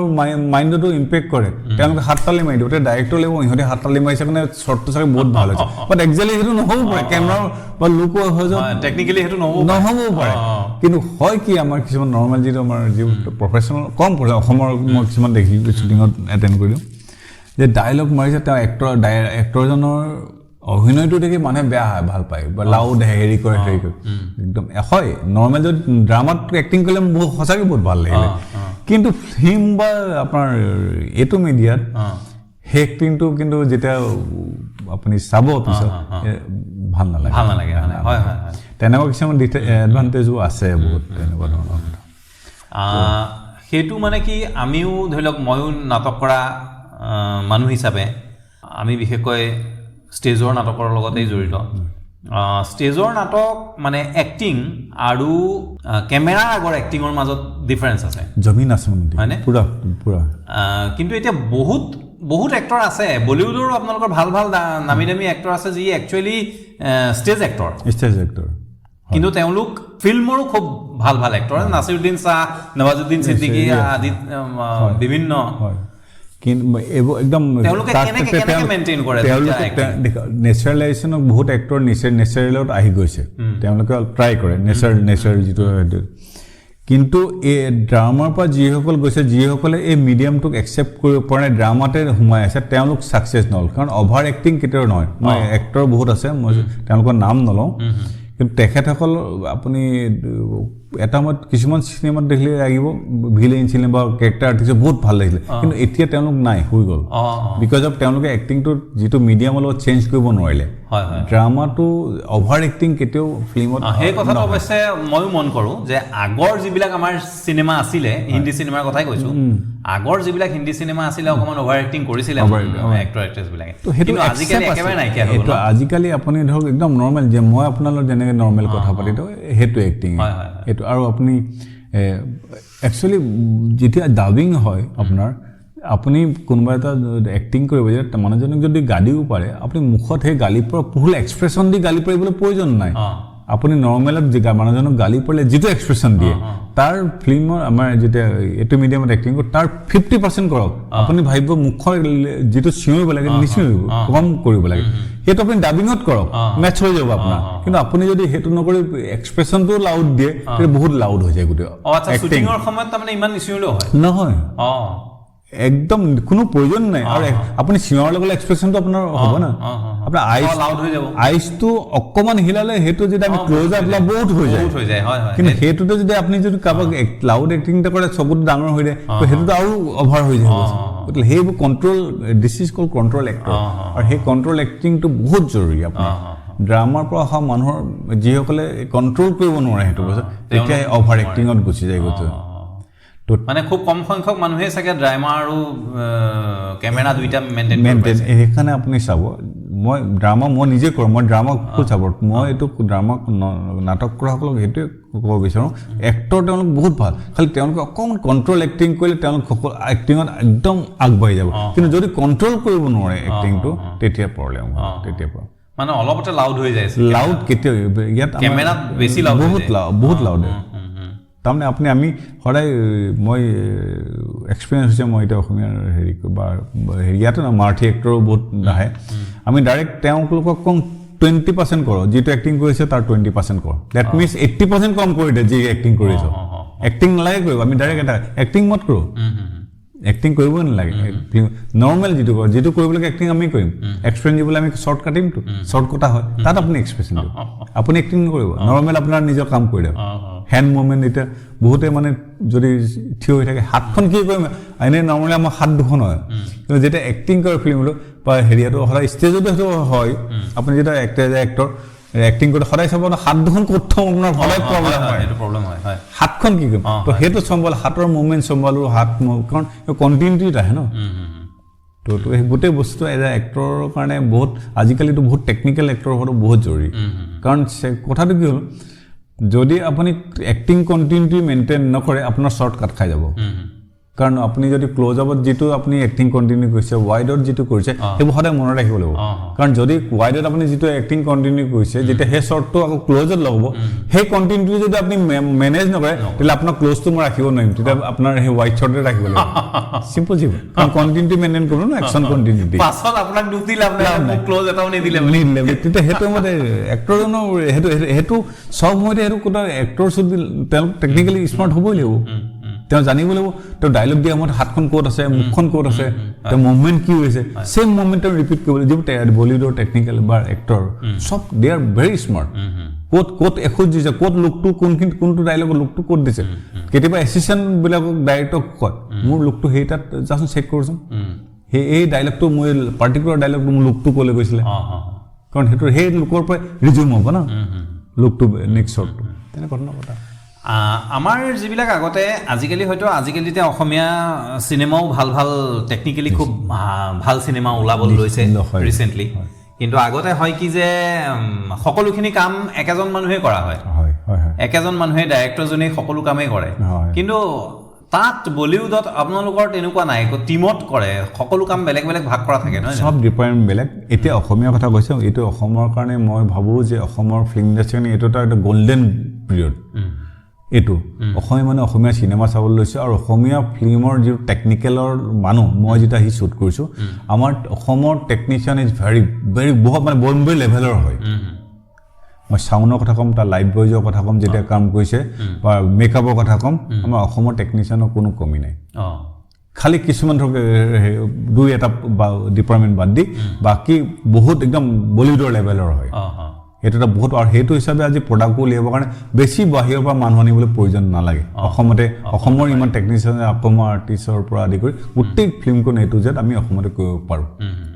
মাইণ্ডতো ইম্পেক্ট কৰে। তেওঁলোকে হাত তালি মাৰি দিব, তেতিয়া ডাইৰেক্টৰ লাগিব ইহঁতে হাত তালি মাৰিছে কাৰণে শ্বটটো চাগে বহুত ভাল হৈছে, বাট একজেক্টলি সেইটো নহ'ব পাৰে, কেমেৰাৰ বা লুকো হৈ যাব, টেকনিকেলি সেইটো নহ'বও পাৰে। কিন্তু হয় কি, আমাৰ কিছুমান নৰ্মেল যিটো আমাৰ যিটো প্ৰফেচনেল কম পঢ়ে অসমৰ, মই কিছুমান দেখি শ্বুটিঙত এটেণ্ড কৰিলোঁ যে ডাইলগ মাৰিছে তেওঁ এক্টৰ, এক্টৰজনৰ অভিনয়টো দেখি মানুহে বেয়া হয়, ভাল পায় বা লাউড হেৰি কৰে, হেৰি কৰে একদম হয়। নৰ্মেল যদি ড্ৰামাত এক্টিং কৰিলে বহুত সঁচাকৈ বহুত ভাল লাগিলে, কিন্তু ফিল্ম বা আপোনাৰ এইটো মিডিয়াত সেই এক্টিংটো কিন্তু যেতিয়া আপুনি চাব পিছত ভাল নালাগে। ভাল নালাগে। হয় হয়। তেনেকুৱা কিছুমান এডভান্টেজো আছে বহুত তেনেকুৱা ধৰণৰ কথা। সেইটো মানে কি, আমিও ধৰি লওক ময়ো নাটক কৰা মানুহ হিচাপে আমি বিশেষকৈ ষ্টেজৰ নাটকৰ লগতেই জড়িত। ষ্টেজৰ নাটক মানে এক্টিং আৰু কেমেৰাৰ আগৰ এক্টিঙৰ মাজত ডিফাৰেঞ্চ আছে। জমিন আছে। হয়নে? পুৰা পুৰা। কিন্তু এতিয়া বহুত বহুত এক্টৰ আছে, বলিউডৰো আপোনালোকৰ ভাল ভাল নামী দামী এক্টৰ আছে যি actually stage actor. Stage actor. কিন্তু তেওঁলোক ফিল্মৰো খুব ভাল ভাল এক্টৰ, নাছিৰুদ্দিন শ্বাহ, নৱাজুদ্দিন ছিদ্দিকী আদি বিভিন্ন। কিন্তু এইবোৰ একদম তেওঁলোকে নেচাৰেলাইজেশ্যনক বহুত এক্টৰ নেচাৰেলত আহি গৈছে, তেওঁলোকে ট্ৰাই কৰে নেচাৰেল যিটো। কিন্তু এই ড্ৰামাৰ পৰা যিসকল গৈছে, যিসকলে এই মিডিয়ামটোক একচেপ্ট কৰিব পৰা নাই, ড্ৰামাতে সোমাই আছে, তেওঁলোক ছাকচেছ নহ'ল। কাৰণ অভাৰ এক্টিং কেতিয়াও নহয়। মই এক্টৰ বহুত আছে, মই তেওঁলোকৰ নাম নলওঁ, কিন্তু তেখেতসকল আপুনি এটা সময়ত কিছুমান চিনেমাত দেখিলে লাগিব ভিলেইন চিনেমা বা কেৰেক্টাৰ আৰ্টিষ্ট বহুত ভাল লাগিছিলে, কিন্তু এতিয়া তেওঁলোক নাই হৈ গ'ল, because of তেওঁলোকে এক্টিংটো যিটো মিডিয়ামৰ লগত চেঞ্জ কৰিব নোৱাৰিলে। ড্ৰামাটো অভাৰ এক্টিং কেতিয়াও ফিল্মত সেই কথাটো অৱশ্যে ময়ো মন কৰোঁ যে আগৰ যিবিলাক আমাৰ চিনেমা আছিলে, হিন্দী চিনেমাৰ কথাই কৈছোঁ, আগৰ যিবিলাক হিন্দী চিনেমা আছিলে অকণমান অভাৰ এক্টিং কৰিছিলে এক্টৰ এক্ট্ৰেছবিলাকে। সেইটো আজিকালি একেবাৰে নাইকিয়া হৈ গ'ল। আজিকালি আপুনি ধৰক একদম নৰ্মেল, যে মই আপোনাৰ লগত যেনেকৈ নৰ্মেল কথা পাতি থাকোঁ, সেইটো এক্টিং সেইটো। আৰু আপুনি একচুৱেলি যেতিয়া ডাবিং হয় আপোনাৰ আপুনি কোনোবা এটা এক্টিং কৰিব যে মানুহজনক যদি গালিও পাৰে, আপুনি মুখত সেই গালি পৰা ভুল এক্সপ্ৰেশ্যন দি গালি পাৰিবলৈ প্ৰয়োজন নাই। আপুনি নৰ্মেলত মানুহজনক গালি পাৰিলে যিটো এক্সপ্ৰেশ্যন দিয়ে, তাৰ ফিল্মৰ আমাৰ যেতিয়া এইটো মিডিয়ামত এক্টিং কৰোঁ, তাৰ 50% কৰক। আপুনি ভাবিব মুখৰ যিটো চিঞৰিব লাগে নিচিঞৰিব, কম কৰিব লাগে, সেইটো আপুনি ডাবিঙত কৰক, মেটচ হৈ যাব আপোনাৰ। কিন্তু আপুনি যদি সেইটো নকৰি এক্সপ্ৰেশ্যনটো লাউড দিয়ে, তেতিয়া বহুত লাউড হৈ যায় গোটেই। নহয়, একদম কোনো প্ৰয়োজন নাই। আৰু আপুনি চিঞৰাৰ লগে লগে এক্সপ্ৰেশ্যনটো আপোনাৰ হ'ব না, আপোনাৰ আইচটো অকণমান হিলালে সেইটো যদি আমি ক্ল'জ আপ লওঁ বহুত হৈ যায়। কিন্তু সেইটোতে যদি আপুনি যদি কাৰোবাক লাউড এক্টিং এটা কৰে, চকুটো ডাঙৰ হৈ যায়, সেইটোতো আৰু অভাৰ হৈ যায়। গতিকে সেইবোৰ control, this is call control actor. আৰু সেই কণ্ট্ৰল এক্টিংটো বহুত জৰুৰী। আপোনাৰ ড্ৰামাৰ পৰা অহা মানুহৰ যিসকলে কণ্ট্ৰল কৰিব নোৱাৰে সেইটো বস্তু, তেতিয়া অভাৰ এক্টিঙত গুচি যায় গোটেই। মানে খুব কম সংখ্যক মানুহে চাগে ড্ৰামা আৰু কেমেৰা দুইটা মেইনটেইন। সেইকাৰণে আপুনি চাব, মই ড্ৰামা মই নিজে কৰোঁ, মই ড্ৰামা খুব চাপৰ্ট। মই এইটো ড্ৰামা নাটক কৰাসকলক সেইটোৱে ক'ব বিচাৰোঁ, এক্টৰ তেওঁলোক বহুত ভাল, খালি তেওঁলোকে অকণমান কণ্ট্ৰল এক্টিং কৰিলে তেওঁলোক সকলো এক্টিঙত একদম আগবাঢ়ি যাব। কিন্তু যদি কণ্ট্ৰল কৰিব নোৱাৰে এক্টিংটো, তেতিয়া প্ৰব্লেম হয়। তেতিয়া মানে অলপতে লাউড হৈ যায়। লাউড কেতিয়াও ইয়াত কেমেৰাত বেছি লাউড, বহুত লাউড, বহুত লাউড। তাৰমানে আপুনি আমি সদায়, মই এক্সপিৰিয়েঞ্চ হৈছে, মই এতিয়া অসমীয়াৰ হেৰি বা হেৰি ইয়াতে নহয়, মাৰাঠী এক্টৰো বহুত আহে। আমি ডাইৰেক্ট তেওঁলোকক কওঁ 20% কৰোঁ, যিটো এক্টিং কৰিছে তাৰ 20% কৰোঁ। That means 80% কম কৰি দিয়ে যি এক্টিং কৰিছ। এক্টিং নালাগে কৰিব, আমি ডাইৰেক্ট এটা এক্টিং মত কৰোঁ, এক্টিং কৰিবই নালাগে। নৰ্মেল যিটো কৰোঁ, যিটো কৰিব লাগে এক্টিং আমি কৰিম। এক্সপ্ৰেশ্যন দিবলৈ আমি শ্বৰ্ট কাটিমতো, শ্বৰ্ট কটা হয়, তাত আপুনি এক্সপ্ৰেশ্যন দিব, আপুনি এক্টিং নকৰিব। নৰ্মেল আপোনাৰ নিজৰ কাম কৰি দিয়ক। হেণ্ড মুভমেণ্ট এতিয়া বহুতে মানে যদি থিয় হৈ থাকে, হাতখন কি কৰিম, এনেই নৰ্মেলি আমাৰ হাত দুখন হয়, কিন্তু যেতিয়া এক্টিং কৰে ফিল্মটো বা হেৰিয়াটো সদায় ষ্টেজতো সেইটো হয়। আপুনি যেতিয়া এক্টৰ এক্টিং কৰোঁতে সদায় চাব হাত দুখন ক'ত থওঁ, আপোনাৰ সদায় প্ৰব্লেম হয়, হাতখন কি কৰিম। তো সেইটো চম্ভাল, হাতৰ মুভমেণ্ট চম্ভালো, হাত কাৰণ কণ্টিনিউটিত আহে ন। তো সেই গোটেই বস্তুটো এজ এ এক্টৰৰ কাৰণে বহুত, আজিকালিতো বহুত টেকনিকেল এক্টৰ হোৱাটো বহুত জৰুৰী। কাৰণ কথাটো কি হ'ল, যদি আপুনি এক্টিং কণ্টিনিউটি মেইনটেইন নকৰে, আপোনাৰ শ্বৰ্ট কাট খাই যাব। কাৰণ আপুনি যদি ক্ল'জ আপত যিটো আপুনি এক্টিং কণ্টিনিউ কৰিছে, ৱাইডত যিটো কৰিছে, সেইবোৰ সদায় মনত ৰাখিব লাগিব। কাৰণ যদি ৱাইডত আপুনি যিটো এক্টিং কণ্টিনিউ কৰিছে, যেতিয়া সেই শ্বৰ্টটো আকৌ ক্ল'জত লগাব, সেই কণ্টিনিউটি যদি আপুনি মেনেজ নকৰে, তেতিয়াহ'লে আপোনাৰ ক্ল'জটো মই ৰাখিব নোৱাৰিম, তেতিয়া আপোনাৰ সেই ৱাইড শ্বৰ্টে ৰাখিব লাগিব। চিম্পল চিম্পল, কাৰণ কণ্টিনিউটি মেইনটেইন কৰিব ন, একশ্যন কণ্টিনিউটি। নিদিলে তেতিয়া সেইটো সময়তে এক্টৰজনৰ সেইটো সেইটো চব সময়তে সেইটো কোনো এক্টৰ should তেওঁলোক টেকনিকেলি স্মাৰ্ট হ'বই লাগিব। তেওঁ জানিব লাগিব তেওঁ ডাইলগ দিয়া সময়ত হাতখন ক'ত আছে, মুখখন ক'ত আছে, তেওঁ মুভমেণ্ট কি হৈছে, ছেম মুভমেণ্ট তেওঁ ৰিপিট কৰিব লাগিব। যিবোৰ বলিউডৰ টেকনিকেল বা এক্টৰ চব দে are very smart. ক'ত ক'ত এখোজ দিছে, ক'ত লুকটো কোনখিনি, কোনটো ডাইলগৰ লুকটো ক'ত দিছে। কেতিয়াবা এছিষ্টেণ্টবিলাকক ডাইৰেক্টৰক কয়, মোৰ লুকটো সেই তাত যাচোন চেক কৰচোন, সেই এই ডাইলগটো মই পাৰ্টিকুলাৰ ডাইলগটো মোৰ লুকটো ক'লৈ গৈছিলে, কাৰণ সেইটো সেই লোকৰ পৰাই ৰিজিউম হ'ব ন লুকটো নেক্সট শ্বটটো, তেনেকুৱা ধৰণৰ কথা। আমাৰ যিবিলাক আগতে, আজিকালি হয়তো আজিকালি এতিয়া অসমীয়া চিনেমাও ভাল ভাল টেকনিকেলি খুব ভাল চিনেমা ওলাবলৈ লৈছে ৰিচেণ্টলি, কিন্তু আগতে হয় কি যে সকলোখিনি কাম একেজন মানুহে কৰা হয়, একেজন মানুহে ডাইৰেক্টৰজনে সকলো কামেই কৰে। কিন্তু তাত বলিউডত আপোনালোকৰ তেনেকুৱা নাই, টিমত কৰে, সকলো কাম বেলেগ বেলেগ ভাগ কৰা থাকে নহয়, চব ডিপাৰ্টমেণ্ট বেলেগ। এতিয়া অসমীয়া কথা কৈছোঁ, এইটো অসমৰ কাৰণে মই ভাবোঁ যে অসমৰ ফিল্ম ইণ্ডাষ্ট্ৰীৰ কাৰণে এইটো এটা গল্ডেন পিৰিয়ড। এইটো অসমীয়া মানে অসমীয়া চিনেমা চাবলৈ লৈছে, আৰু অসমীয়া ফিল্মৰ যিটো টেকনিকেলৰ মানুহ, মই যেতিয়া আহি শ্বুট কৰিছোঁ, আমাৰ অসমৰ টেকনিচিয়ান is very very বহুত মানে বম্বে লেভেলৰ হয়। মই চাউণ্ডৰ কথা ক'ম, তাৰ লাইট বয়জৰ কথা ক'ম যেতিয়া কাম কৰিছে, বা মেকআপৰ কথা ক'ম, আমাৰ অসমৰ টেকনিচিয়ানৰ কোনো কমি নাই। খালি কিছুমান ধৰক দুই এটা বা ডিপাৰ্টমেণ্ট বাদ দি বাকী বহুত একদম বলিউডৰ লেভেলৰ হয়। সেইটো এটা বহুত, আৰু সেইটো হিচাপে আজি প্ৰডাক্টবোৰ উলিয়াবৰ কাৰণে বেছি বাহিৰৰ পৰা মানুহ আনিবলৈ প্ৰয়োজন নালাগে। অসমতে অসমৰ ইমান টেকনিচিয়ান, অসমৰ আৰ্টিষ্টৰ পৰা আদি কৰি গোটেই ফিল্মখন এইটো যেন আমি অসমতে কৰিব পাৰোঁ,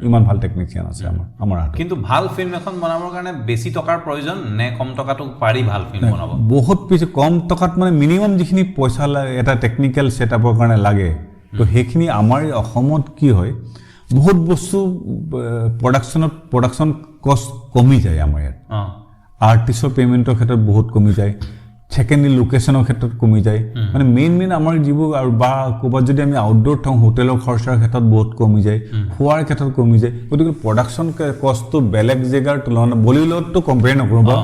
ইমান ভাল টেকনিচিয়ান আছে আমাৰ হাতত। কিন্তু ভাল ফিল্ম এখন বনাবৰ কাৰণে বেছি টকাৰ প্ৰয়োজন নে কম টকাটো পাৰি ভাল ফিল্ম বনাব? বহুত বেছি কম টকাত, মানে মিনিমাম যিখিনি পইচা লাগে এটা টেকনিকেল ছেটআপৰ কাৰণে লাগে, তো সেইখিনি আমাৰ অসমত কি হয়, বহুত বস্তু প্ৰডাকশ্যন কষ্ট কমি যায় আমাৰ ইয়াত। আৰ্টিষ্টৰ পে'মেণ্টৰ ক্ষেত্ৰত বহুত কমি যায়, ছেকেণ্ডলি লোকেশ্যনৰ ক্ষেত্ৰত কমি যায়। মানে মেইন মেইন আমাৰ যিবোৰ আৰু বা ক'ৰবাত যদি আমি আউটড'ৰ থাকোঁ, হোটেলৰ খৰচাৰ ক্ষেত্ৰত বহুত কমি যায়, খোৱাৰ ক্ষেত্ৰত কমি যায়। গতিকে প্ৰডাকশ্যন কষ্টটো বেলেগ জেগাৰ তুলনাত, বলিউডততো কম্পেয়াৰ নকৰোঁ বাৰু,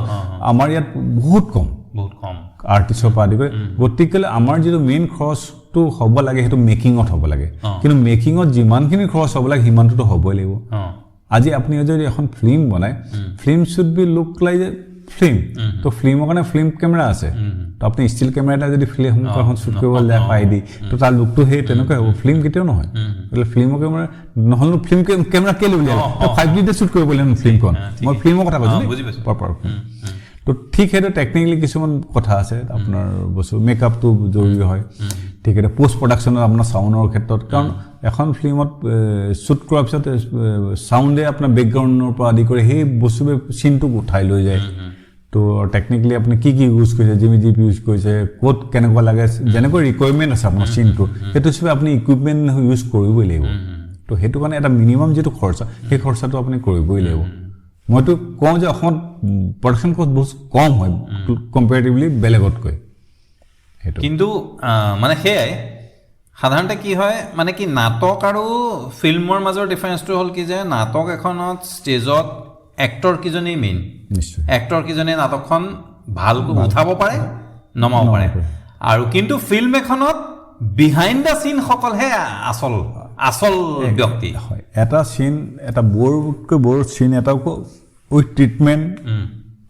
আমাৰ ইয়াত বহুত কম, বহুত কম আৰ্টিষ্টৰ পৰা আদি কৰি। গতিকে আমাৰ যিটো মেইন খৰচটো হ'ব লাগে সেইটো মেকিঙত হ'ব লাগে, কিন্তু মেকিঙত যিমানখিনি খৰচ হ'ব লাগে সিমানটোতো হ'বই লাগিব। আজি আপুনি যদি এখন ফিল্ম বনায়, film should be look like a film. তো ফিল্মৰ কাৰণে ফিল্ম কেমেৰা আছে, তো আপুনি ষ্টিল কেমেৰা এটা যদি ফিল্ম এখন শ্বুট কৰিবলৈ যায় ফাই দি, তো তাৰ লুকটো সেই তেনেকুৱাই হ'ব, ফিল্ম কেতিয়াও নহয়। গতিকে ফিল্মৰ কেমেৰা নহ'লেনো ফিল্ম কেমেৰা কেলৈ উলিয়ালে? 5Dতে শ্বুট কৰিব লাগিব ফিল্মখন। মই ফিল্মৰ কথা কৈছোঁ, প্ৰপাৰ। তো ঠিক সেইটো টেকনিকেলি কিছুমান কথা আছে, আপোনাৰ বস্তু মেকআপটো জৰুৰী হয়। ঠিক সেইটো পষ্ট প্ৰডাকশ্যনত আপোনাৰ চাউণ্ডৰ ক্ষেত্ৰত, কাৰণ এখন ফিল্মত শ্বুট কৰাৰ পিছত চাউণ্ডে আপোনাৰ বেকগ্ৰাউণ্ডৰ পৰা আদি কৰি সেই বস্তুবোৰ চিনটোক উঠাই লৈ যায়। তো টেকনিকেলি আপুনি কি কি ইউজ কৰিছে, জিমি জিপ ইউজ কৰিছে, ক'ত কেনেকুৱা লাগে, যেনেকৈ ৰিকুৱাৰমেণ্ট আছে আপোনাৰ চিনটো, সেইটো হিচাপে আপুনি ইকুইপমেণ্ট ইউজ কৰিবই লাগিব। তো সেইটো কাৰণে এটা মিনিমাম যিটো খৰচা, সেই খৰচাটো আপুনি কৰিবই লাগিব। মইতো কওঁ যে অসমত প্ৰডাকশ্যন কষ্ট বহুত কম হয় কম্পেৰেটিভলি বেলেগতকৈ। সেইটো কিন্তু মানে সেয়াই সাধাৰণতে কি হয়, মানে কি নাটক আৰু ফিল্মৰ মাজৰ ডিফাৰেঞ্চটো হ'ল কি যে নাটক এখনত ষ্টেজত এক্টৰ কেইজনেই মেইন, নিশ্চয় এক্টৰ কেইজনে নাটকখন ভালকৈ উঠাব পাৰে, নমাব পাৰে। আৰু কিন্তু ফিল্ম এখনত বিহাইণ্ড the চিন সকলহে আচল আচল ব্যক্তি হয়। এটা চিন, এটা বৰতকৈ বৰ চিন এটাও with treatment,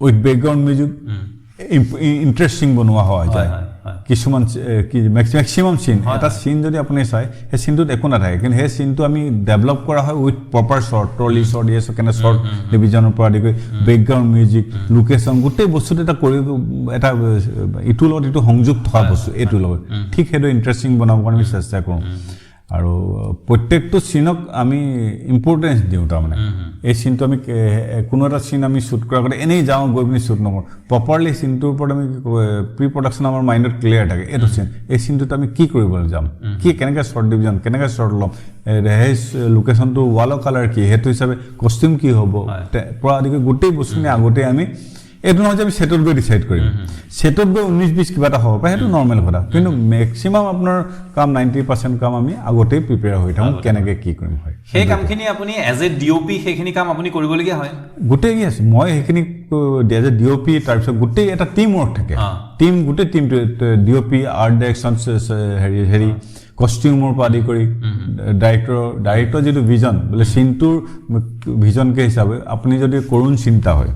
with background music interesting বনোৱা হয় যায়। কিছুমান কি মেক্সিমাম চিন, এটা চিন যদি আপুনি চায়, সেই চিনটোত একো নাথাকে, কিন্তু সেই চিনটো আমি ডেভেলপ কৰা হয় with proper shot, trolley shot, ইয়ে কেনে শ্বৰ্ট ডিভিজনৰ পৰা আদি কৰি বেকগ্ৰাউণ্ড মিউজিক, লোকেশ্যন, গোটেই বস্তুটো এটা কৰি এটা ইটোৰ লগত ইটো সংযোগ থকা বস্তু এইটোৰ লগত, ঠিক সেইটো ইণ্টাৰেষ্টিং বনাবৰ কাৰণে আমি চেষ্টা কৰোঁ। আৰু প্ৰত্যেকটো চিনক আমি ইম্পৰ্টেঞ্চ দিওঁ। তাৰমানে এই চিনটো আমি কোনো এটা চিন আমি শ্বুট কৰাৰ আগতে এনেই যাওঁ গৈ পিনি শ্বুট নকৰোঁ, প্ৰপাৰলি চিনটোৰ ওপৰত আমি প্ৰি প্ৰডাকশ্যন আমাৰ মাইণ্ডত ক্লিয়াৰ থাকে, এইটো চিন, এই চিনটোত আমি কি কৰিবলৈ যাম, কি কেনেকৈ শ্বৰ্ট ডিভিজন, কেনেকৈ শ্বৰ্ট ল'ম, সেই লোকেশ্যনটো ৱালৰ কালাৰ কি, সেইটো হিচাপে কষ্টিউম কি হ'ব পৰা আদি কৰি গোটেই বস্তুখিনি আগতে আমি, এইটো নহয় যে আমি ছেটত গৈ ডিচাইড কৰিম, ছেটত গৈ 19-20 কিবা এটা হ'ব পাৰে, সেইটো নৰ্মেল কথা, কিন্তু মেক্সিমাম আপোনাৰ কাম 90% কাম আমি আগতেই প্ৰিপেয়াৰ হৈ থাকোঁ কেনেকৈ কি কৰিম। হয়, সেই কামখিনি আপুনি as a D O P সেইখিনি কাম আপুনি কৰিবলগীয়া হয় গোটেই। আছে, মই সেইখিনি as a D O P, তাৰপিছত গোটেই এটা টিম ৱৰ্ক থাকে, টিম গোটেই টিমটো D O P, art direction, হেৰি হেৰি কষ্টিউমৰ পৰা আদি কৰি ডাইৰেক্টৰ যিটো ভিজন, বোলে চিনটোৰ ভিজনকে হিচাপে আপুনি যদি কৰুণ চিন্তা হয়,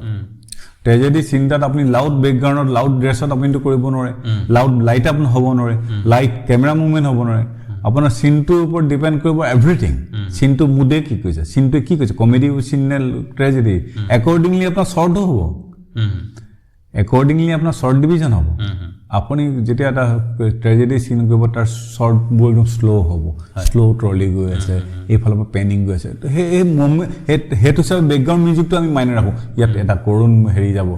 ট্ৰেজেডি চিন্তাত আপুনি লাউড বেকগ্ৰাউণ্ডত লাউড ড্ৰেছত আপুনিতো কৰিব নোৱাৰে, লাউড লাইট আপ হ'ব নোৱাৰে, লাইট কেমেৰা মুভমেণ্ট হ'ব নোৱাৰে, আপোনাৰ চিনটোৰ ওপৰত ডিপেণ্ড কৰিব এভৰিথিং। চিনটো মুডে কি কৈছে, চিনটোৱে কি কৈছে, কমেডি চিন নে ট্ৰেজেডি, একৰ্ডিংলি আপোনাৰ শ্বৰ্টো হ'ব, একৰ্ডিংলি আপোনাৰ শ্বৰ্ট ডিভিজন হ'ব। আপুনি যেতিয়া এটা ট্ৰেজেডি চিন কৰিব, তাৰ শ্বৰ্টবোৰ একদম শ্ল' হ'ব, শ্ল' ট্ৰলি গৈ আছে, এইফালৰ পৰা পেনিং গৈ আছে, তো সেই মুভমেণ্ট সেইটো হিচাপে বেকগ্ৰাউণ্ড মিউজিকটো আমি মাইনে ৰাখোঁ, ইয়াত এটা কৰুণ হেৰি যাব,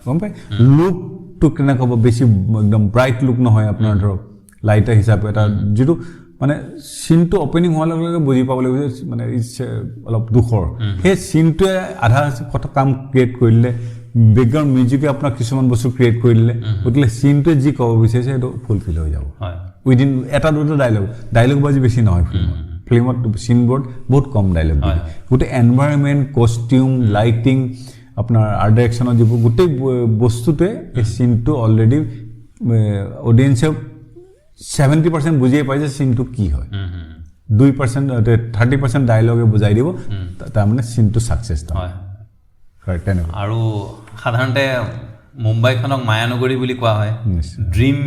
গম পাই লুকটো কেনেকুৱা হ'ব, বেছি একদম ব্ৰাইট লুক নহয়, আপোনাৰ ধৰক লাইটাৰ হিচাপে এটা যিটো মানে চিনটো অ'পেনিং হোৱাৰ লগে লগে বুজি পাব লাগিব যে মানে অলপ দুখৰ, সেই চিনটোৱে আধা কথা কাম ক্ৰিয়েট কৰি দিলে, বেকগ্ৰাউণ্ড মিউজিকে আপোনাক কিছুমান বস্তু ক্ৰিয়েট কৰি দিলে, গতিকে চিনটোৱে যি ক'ব বিচাৰিছে সেইটো ফুলফিল হৈ যাব উইদিন এটা দুটা ডায়লগ বাজি বেছি নহয় ফিল্মত, ফিল্মত চিনবোৰত বহুত কম ডায়লগ দিয়ে, গোটেই এনভাইৰনমেণ্ট, কষ্টিউম, লাইটিং, আপোনাৰ আৰ্ট ডাইৰেকশ্যনৰ যিবোৰ গোটেই বস্তুটোৱে এই চিনটো অলৰেডি অডিয়েঞ্চে 70% বুজিয়ে পায় যে চিনটো কি হয়, 2% 30% ডায়লগে বুজাই দিব, তাৰমানে চিনটো ছাকচেছ হয় তেনেকুৱা। আৰু সাধাৰণতে মুম্বাইখনক মায়ানগৰী বুলি কোৱা হয়, ড্ৰিম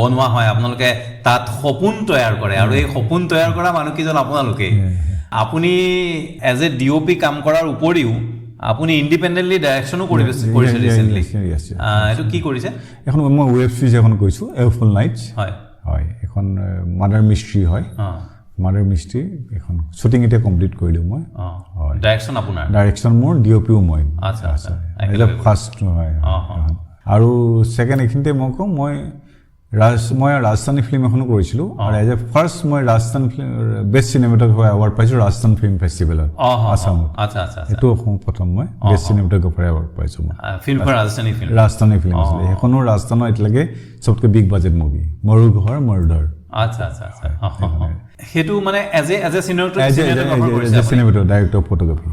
বনোৱা হয়, আপোনালোকে তাত সপোন তৈয়াৰ কৰে, আৰু এই সপোন তৈয়াৰ কৰা মানুহকেইজন আপোনালোকেই। আপুনি as a D O P কাম কৰাৰ উপৰিও আপুনি ইণ্ডিপেণ্ডেণ্টলি ডাইৰেকশ্যনো কৰিছে ৰিচেণ্টলি, এইটো কি কৰিছে? এখন মই ৱেব ছিৰিজ এখন কৰিছোঁ, এফুল নাইটছ। হয় হয়, এখন মাডাৰ মিষ্ট্ৰী হয়, মাডাৰ মিষ্ট্ৰী এখন শ্বুটিং এতিয়া কমপ্লিট কৰিলোঁ মই। ডাইৰেকশ্যন আপোনাৰ? ডাইৰেকশ্যন মোৰ, ডি অ' পিও মই। ফাৰ্ষ্ট হয়। আৰু ছেকেণ্ড এইখিনিতে মই কওঁ, মই মই ৰাজস্থানী ফিল্ম এখনো কৰিছিলোঁ আৰু এজ এ ফাৰ্ষ্ট মই Rajasthan film best cinematographer award পাইছোঁ ৰাজস্থান ফিল্ম ফেষ্টিভেলত আছামত। সেইটো প্ৰথম মই বেষ্ট চিনেমেট'গ্ৰাফাৰ এৱাৰ্ড পাইছোঁ। মই ৰাজস্থানী ফিল্ম আছিলে সেইখনো, ৰাজস্থানৰ এতিয়ালৈকে চবতকৈ বিগ বাজেট মুভি মৰুঘৰ মৰুধৰ। আচ্ছা আচ্ছা আচ্ছা, সেইটো মানে as a cinematographer, director of photography.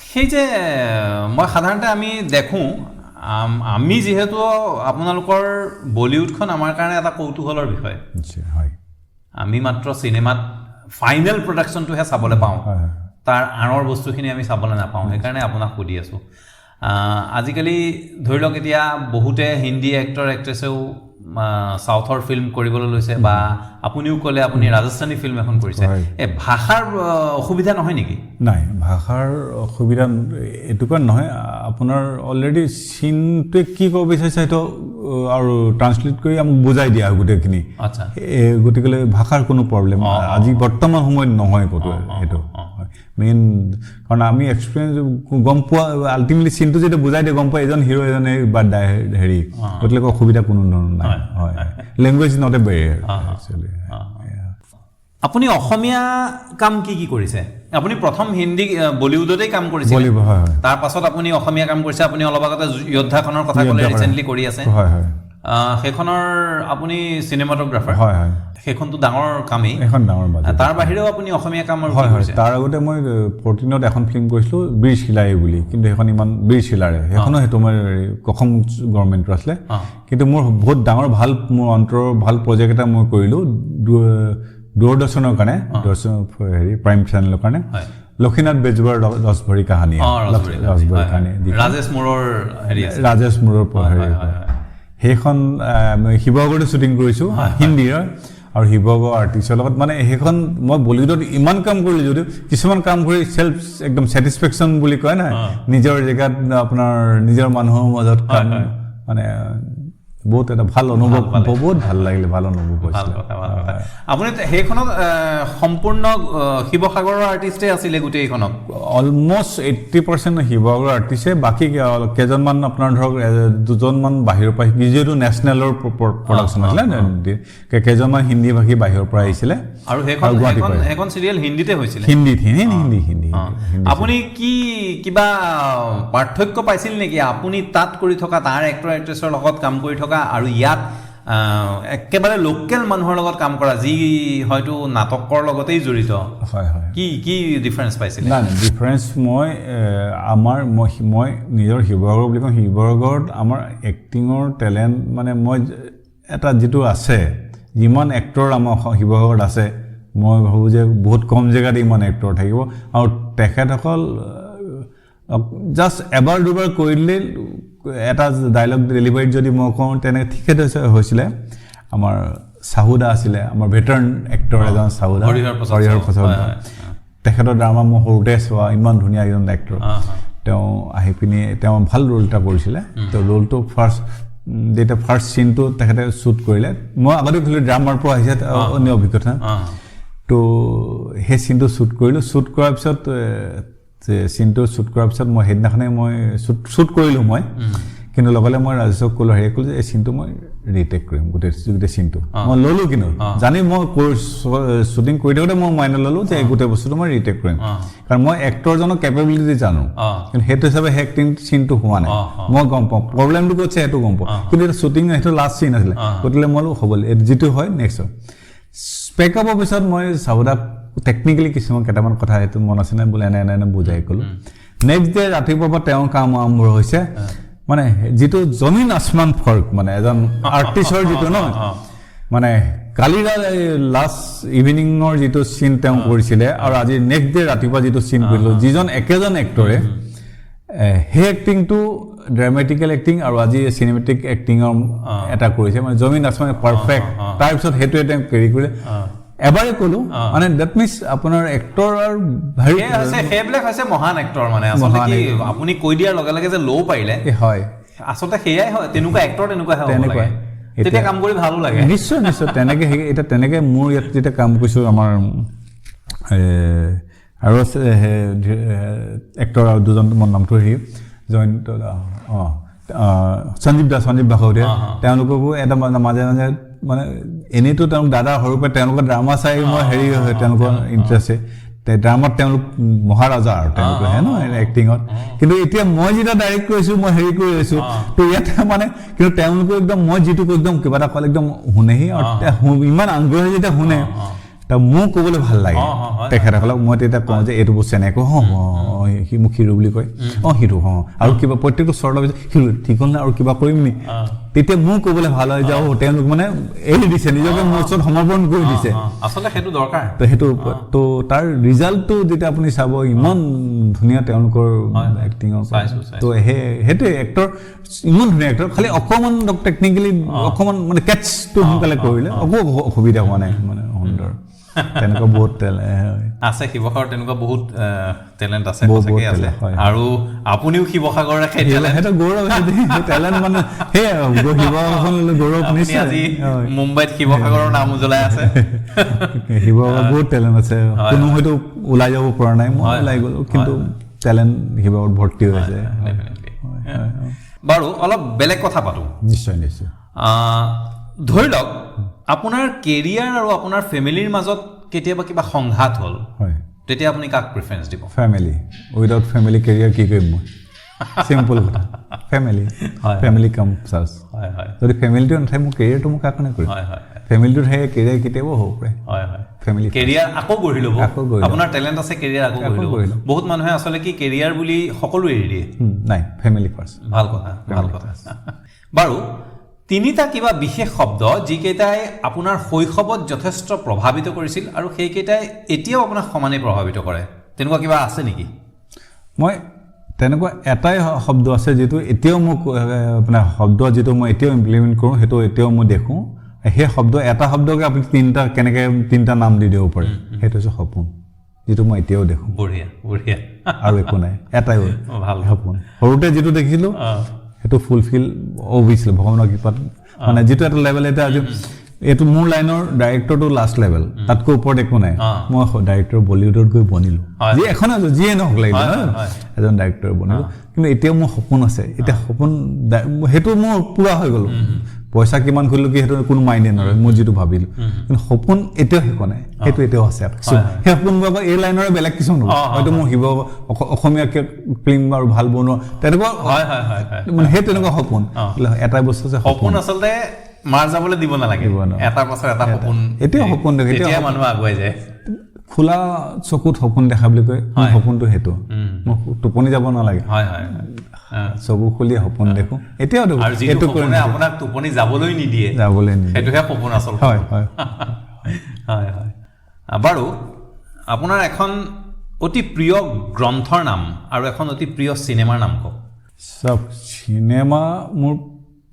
সেই যে মই সাধাৰণতে আমি দেখোঁ, আমি যিহেতু আপোনালোকৰ বলিউডখন আমাৰ কাৰণে এটা কৌতূহলৰ বিষয়, হয়, আমি মাত্ৰ চিনেমাত ফাইনেল প্ৰডাকশ্যনটোহে চাবলৈ পাওঁ, তাৰ আঁৰৰ বস্তুখিনি আমি চাবলৈ নাপাওঁ, সেইকাৰণে আপোনাক সুধি আছোঁ। আজিকালি ধৰি লওক এতিয়া বহুতে হিন্দী এক্টৰ এক্ট্ৰেছেও চাউথৰ ফিল্ম কৰিবলৈ লৈছে, বা আপুনিও ক'লে আপুনি ৰাজস্থানী ফিল্ম এখন কৰিছে, এই ভাষাৰ অসুবিধা নহয় নেকি? নাই, ভাষাৰ অসুবিধা এইটো কাৰণ নহয়, আপোনাৰ অলৰেডি চিনটোৱে কি ক'ব বিচাৰিছে সেইটো আৰু ট্ৰান্সলেট কৰি আমাক বুজাই দিয়া হয় গোটেইখিনি। আচ্ছা, গতিকেলৈ ভাষাৰ কোনো প্ৰব্লেম আজি বৰ্তমান সময়ত নহয় ক'তো। সেইটো মেইন কাৰণ আমি এক্সপিৰিয়েঞ্চ গম পোৱা, আল্টিমেটলি চিনটো যেতিয়া বুজাই দিয়ে গম পোৱা এজন হিৰ' এজনে বা হেৰি, গতিকে অসুবিধা কোনো ধৰণৰ নাই। হয়, language is not a barrier actually. আপুনি অসমীয়া কাম কি কি কৰিছে? আপুনি প্ৰথম হিন্দী বলিউডতেই কাম কৰিছে, তাৰ পাছত আপুনি অসমীয়া কাম কৰিছে। আপুনি অলপ আগতে যোদ্ধাখনৰ কথা ক'লে, ৰিচেণ্টলি কৰি আছে। হয় হয়, সেইখনৰ আপুনি চিনেমাটোগ্ৰাফাৰ। হয় হয়, সেইখনটো ডাঙৰ কামেই, এখন ডাঙৰ। তাৰ বাহিৰেও আপুনি অসমীয়া কাম? হয় হয়, তাৰ আগতে মই 14ত এখন ফিল্ম কৰিছিলোঁ বীৰ চিলাৰী বুলি, কিন্তু সেইখন ইমান বীৰ চিলাৰে সেইখনো সেইটো মই অসম গভৰ্ণমেণ্টৰ আছিলে, কিন্তু মোৰ বহুত ডাঙৰ ভাল মোৰ অন্তৰৰ ভাল প্ৰজেক্ট এটা মই কৰিলোঁ দূৰদৰ্শনৰ কাৰণে, দূৰদৰ্শন হেৰি প্ৰাইম চেনেলৰ কাৰণে, লক্ষীনাথ বেজবৰুৱাৰ ৰসভৰি কাহানী, ৰসভৰি কাহানী, ৰাজেশ মোৰৰ হেৰি, ৰাজেশ মোৰৰ হেৰি, সেইখন শিৱসাগৰতো শ্বুটিং কৰিছোঁ হিন্দীৰ আৰু শিৱসাগৰ আৰ্টিষ্টৰ লগত। মানে সেইখন মই বলিউডত ইমান কাম কৰিলোঁ যদিও কিছুমান কাম কৰি চেল্ফ একদম ছেটিছফেকশ্যন বুলি কয় নহয়, নিজৰ জেগাত আপোনাৰ নিজৰ মানুহৰ মাজত কাম, মানে বহুত এটা ভাল অনুভৱ, বহুত ভাল লাগিলে, ভাল অনুভৱ হৈছিলে। আপুনি সেইখনত সম্পূৰ্ণ শিৱসাগৰৰ আৰ্টিষ্টে আছিলে গোটেইখনত? অলমষ্ট 80% শিৱসাগৰৰ আৰ্টিষ্টে, বাকী কেইজনমান আপোনাৰ ধৰক দুজনমান বাহিৰৰ পৰা, যিহেতু নেশ্যনেলৰ প্ৰডাকশ্যন আছিলে, কেইজনমান হিন্দী ভাষী বাহিৰৰ পৰা আহিছিলে। আৰু সেইখন চিৰিয়েল হিন্দীতে হৈছিলে? হিন্দীত, হিন্দী হিন্দী। আপুনি কি কিবা পাৰ্থক্য পাইছিল নেকি আপুনি তাত কৰি থকা তাৰ এক্টৰ এক্ট্ৰেছৰ লগত কাম কৰি থকা আৰু ইয়াত একেবাৰে লোকেল মানুহৰ লগত কাম কৰা, যি হয়তো নাটকৰ লগতেই জড়িত? হয় হয়। কি কি ডিফাৰেঞ্চ পাইছিলে? নাই, ডিফাৰেঞ্চ মই আমাৰ মই নিজৰ শিৱসাগৰ বুলি কওঁ, শিৱসাগৰত আমাৰ এক্টিঙৰ টেলেণ্ট মানে মই এটা যিটো আছে, যিমান এক্টৰ আমাৰ শিৱসাগৰত আছে, মই ভাবোঁ যে বহুত কম জেগাত ইমান এক্টৰ থাকিব। আৰু তেখেতসকল জাষ্ট এবাৰ দুবাৰ কৰি দিলেই এটা ডাইলগ ডেলিভাৰীত যদি মই কওঁ তেনেকৈ ঠিকে হৈছিলে। আমাৰ চাহুদা আছিলে, আমাৰ ভেটাৰ্ণ এক্টৰ এজন চাহুদা, হৰিহৰ প্ৰসাদ, তেখেতৰ ড্ৰামা মই সৰুতে চোৱা, ইমান ধুনীয়া এজন এক্টৰ। তেওঁ আহি পিনি তেওঁ ভাল ৰোল এটা কৰিছিলে। তেওঁ ৰোলটো ফাৰ্ষ্ট যেতিয়া ফাৰ্ষ্ট চিনটো তেখেতে শ্বুট কৰিলে, মই আগতে কৈছিলোঁ ড্ৰামাৰ পৰা আহিছে অন্য অভিজ্ঞতা, তো সেই চিনটো শ্বুট কৰিলোঁ। শ্বুট কৰাৰ পিছত চিনটো শ্বুট কৰাৰ পিছত মই সেইদিনাখনেই মই শ্বুট কৰিলোঁ মই, কিন্তু লগে মই ৰাজেশক ক'লোঁ, হেৰি ক'লোঁ যে এই চিনটো মই ৰিটেক কৰিম, গোটেই গোটেই চিনটো মই ল'লোঁ। কিন্তু জানি মই শ্বুটিং কৰি থাকোঁতে মই মাইণ্ডত ল'লোঁ যে এই গোটেই বস্তুটো মই ৰিটেক কৰিম, কাৰণ মই এক্টৰজনৰ কেপেবিলিটি জানো, কিন্তু সেইটো হিচাপে সেই এক্টিং চিনটো হোৱা নাই, মই গম পাওঁ প্ৰব্লেমটো ক'ত আছে সেইটো গম পাওঁ। কিন্তু এইটো শ্বুটিং সেইটো লাষ্ট চিন আছিলে, গতিকে মই হ'ব যিটো হয় নেক্সট হয়। পেকআপৰ পিছত মই চাহুদাক টেকনিকেলি কিছুমান কেইটামান কথা সেইটো মন আছেনে বোলে এনে এনে এনে বুজাই ক'লোঁ। নেক্সট ডে ৰাতিপুৱাৰ পৰা তেওঁৰ কাম আৰম্ভ হৈছে, মানে যিটো জমিন আচমান ফৰ্ক, মানে এজন আৰ্টিষ্টৰ যিটো ন, মানে কালি লাষ্ট ইভিনিঙৰ যিটো চিন তেওঁ কৰিছিলে আৰু আজি নেক্সট ডে ৰাতিপুৱা যিটো চিন কৰিছিলোঁ, যিজন একেজন এক্টৰে সেই এক্টিংটো ড্ৰামেটিকেল এক্টিং আৰু আজি চিনেমেটিক এক্টিঙৰ এটা কৰিছে, মানে জমিন আচমান পাৰফেক্ট। তাৰপিছত সেইটোৱে তেওঁ কেৰি কৰিলে। এবাৰে ক'লো মানে that means আপোনাৰ এক্টৰ আৰু সেইবিলাক হৈছে মহান এক্টৰ, মানে আচলতে কি আপুনি কৈ দিয়াৰ লগে লগে যে ল'ব পাৰিলে, হয় আচলতে সেয়াই হয়, তেনেকুৱা এক্টৰ তেনেকুৱা তেনেকুৱাই তেতিয়া কাম কৰি ভালো লাগে। নিশ্চয় নিশ্চয় তেনেকৈ। এতিয়া তেনেকৈ মোৰ ইয়াত যেতিয়া কাম কৰিছোঁ, আমাৰ আৰু আছে এক্টৰ আৰু দুজন, মোৰ নামটো হেৰি জয়ন্ত, অঁ সঞ্জীৱ দা, সঞ্জীৱ ভাগৱতীয়া, তেওঁলোককো এটা মাজে মাজে মানে এনেইতো তেওঁলোক দাদা সৰুৰ পৰা তেওঁলোকৰ ড্ৰামা চাই মই হেৰি হয়, তেওঁলোকৰ ইণ্টাৰেষ্ট ড্ৰামাত তেওঁলোক মহাৰাজা আৰু তেওঁলোকে হে ন এক্টিঙত। কিন্তু এতিয়া মই যেতিয়া ডাইৰেক্ট কৰিছোঁ, মই হেৰি কৰি আছোঁ, তো ইয়াত মানে কিন্তু তেওঁলোকে একদম মই যিটো একদম কিবা এটা ক'লে একদম শুনেহি আৰু ইমান আগ্ৰহী যেতিয়া শুনে ত মোৰ ক'বলৈ ভাল লাগে তেখেতসকলক। মই তেতিয়া কওঁ যে এইটো বস্তু এনেকৈ সি মোক হিৰো বুলি কয়, অঁ হিৰো, অঁ আৰু কিবা প্ৰত্যেকটো চৰ্টৰ পিছত হিৰো ঠিক হ'ল নে আৰু কিবা কৰিম নি, তেতিয়া মোৰ ক'বলৈ ভাল হয় যে তেওঁলোক মানে এৰি দিছে, নিজকে মোৰ ওচৰত সমৰ্পণ কৰি দিছে। আচলতে সেইটো দৰকাৰ। তো সেইটো তো তাৰ ৰিজাল্টটো যেতিয়া আপুনি চাব ইমান ধুনীয়া তেওঁলোকৰ এক্টিঙৰ। তো সেইটোৱে এক্টৰ ইমান ধুনীয়া এক্টৰ, খালি অকণমান টেকনিকেলি অকণমান মানে কেটচটো সোনকালে কৰিলে একো অসুবিধা হোৱা নাই, মানে সুন্দৰ। তেনেকুৱা বহুত আছে শিৱসাগৰত, তেনেকুৱা বহুত টেলেণ্ট আছে, আছে। আৰু আপুনিও শিৱসাগৰৰ সেইটো গৌৰৱ, টেলেণ্ট মানে সেয়াই শিৱসাগৰখন গৌৰৱ। নিশ্চয় আজি মুম্বাইত শিৱসাগৰৰ নাম উজ্বলাই আছে। শিৱসাগৰত বহুত টেলেণ্ট আছে, কোনো হয়তো ওলাই যাব পৰা নাই, মই ওলাই গ'লো, কিন্তু টেলেণ্ট শিৱসাগৰত ভৰ্তি হৈ আছে। বাৰু অলপ বেলেগ কথা পাতোঁ। নিশ্চয় নিশ্চয়। ধৰি লওক আপোনাৰ কেৰিয়াৰ আৰু আপোনাৰ ফেমিলিৰ মাজত কেতিয়াবা কিবা সংঘাত হ'ল, তেতিয়া আপুনি কাক প্ৰিফাৰেঞ্চ দিব? ফেমিলি। উইদাউট ফেমিলি কেৰিয়াৰ কি কৰিম মই? চিম্পল কথা, ফেমিলি, ফেমিলি কাম ফাৰ্ষ্ট। যদি ফেমিলিটো নাথাকে মোৰ কেৰিয়াৰটো মই কাৰ কাৰণে কৰিম? ফেমিলিটো থাকে কেৰিয়াৰ কেতিয়াবা হ'ব পাৰে। হয় হয়, ফেমিলি কেৰিয়াৰ আকৌ গঢ়ি ল'ব, আপোনাৰ টেলেণ্ট আছে, কেৰিয়াৰ আকৌ গঢ়ি ল'ব। বহুত মানুহে আচলতে কি কেৰিয়াৰ বুলি সকলো এৰি দিয়ে। নাই, ফেমিলি ফাৰ্ষ্ট। ভাল কথা, ভাল কথা। বাৰু তিনিটা কিবা বিশেষ শব্দ যিকেইটাই আপোনাৰ শৈশৱত যথেষ্ট প্ৰভাৱিত কৰিছিল আৰু সেইকেইটাই এতিয়াও আপোনাক সমানেই প্ৰভাৱিত কৰে, তেনেকুৱা কিবা আছে নেকি? মই তেনেকুৱা এটাই শব্দ আছে যিটো এতিয়াও মোক মানে শব্দ যিটো মই এতিয়াও ইমপ্লিমেণ্ট কৰোঁ, সেইটো এতিয়াও মই দেখোঁ। সেই শব্দ এটা শব্দকে আপুনি তিনিটা কেনেকৈ তিনিটা নাম দি দিব পাৰে, সেইটো হৈছে সপোন, যিটো মই এতিয়াও দেখোঁ। বঢ়িয়া বঢ়িয়া। আৰু একো নাই, এটাই ভাল সপোন। সৰুতে যিটো দেখিছিলোঁ সেইটো ফুলফিল অভিয়াছলি ভগৱানৰ কৃপাত, মানে যিটো এটা লেভেল এতিয়া আজি এইটো মোৰ লাইনৰ ডাইৰেক্টৰটো লাষ্ট লেভেল, তাতকৈ ওপৰত একো নাই। মই ডাইৰেক্টৰ বলিউডত গৈ বনিলোঁ, যি এখন যিয়ে নহওক লাগিব এজন ডাইৰেক্টৰ বনিলোঁ, কিন্তু এতিয়াও মোৰ সপোন আছে। এতিয়া সপোন সেইটো মোৰ পূৰা হৈ গ'ল, পইচা কিমান কৰিলোঁ কি সেইটো কোনো মাইনে নলয়, মই যিটো ভাবিলোঁ, কিন্তু সপোন এতিয়াও শেষ হোৱা নাই, সেইটো এতিয়াও আছে। সেই সপোনবোৰ আকৌ এই লাইনৰে বেলেগ কিছুমান হ'ব, হয়তো মোৰ শিৱ অসমীয়া ফিল্ম আৰু ভাল বনোৱা তেনেকুৱা, মানে সেই তেনেকুৱা সপোন। এটাই বস্তু আছে সপোন, আচলতে মাৰ যাবলৈ দিব নালাগে, এটাৰ পাছত এটা সপোন। এতিয়াও সপোন দেখে, এতিয়া মানুহ আগুৱাই যায়। খোলা চকুত সপোন দেখা বুলি কয়, মোৰ সপোনটো সেইটো, মই টোপনি যাব নালাগে, চকু খুলি সপোন দেখো, এতিয়াও দেখো। এইটো আপোনাক টোপনি যাবলৈ নিদিয়ে, যাবলৈ নিদিয়ে, সেইটোহে সপোন আচলতে। হয় হয় হয় হয়। বাৰু আপোনাৰ এখন অতি প্ৰিয় গ্ৰন্থৰ নাম আৰু এখন অতি প্ৰিয় চিনেমাৰ নাম কওক। চাওক, চিনেমা মোৰ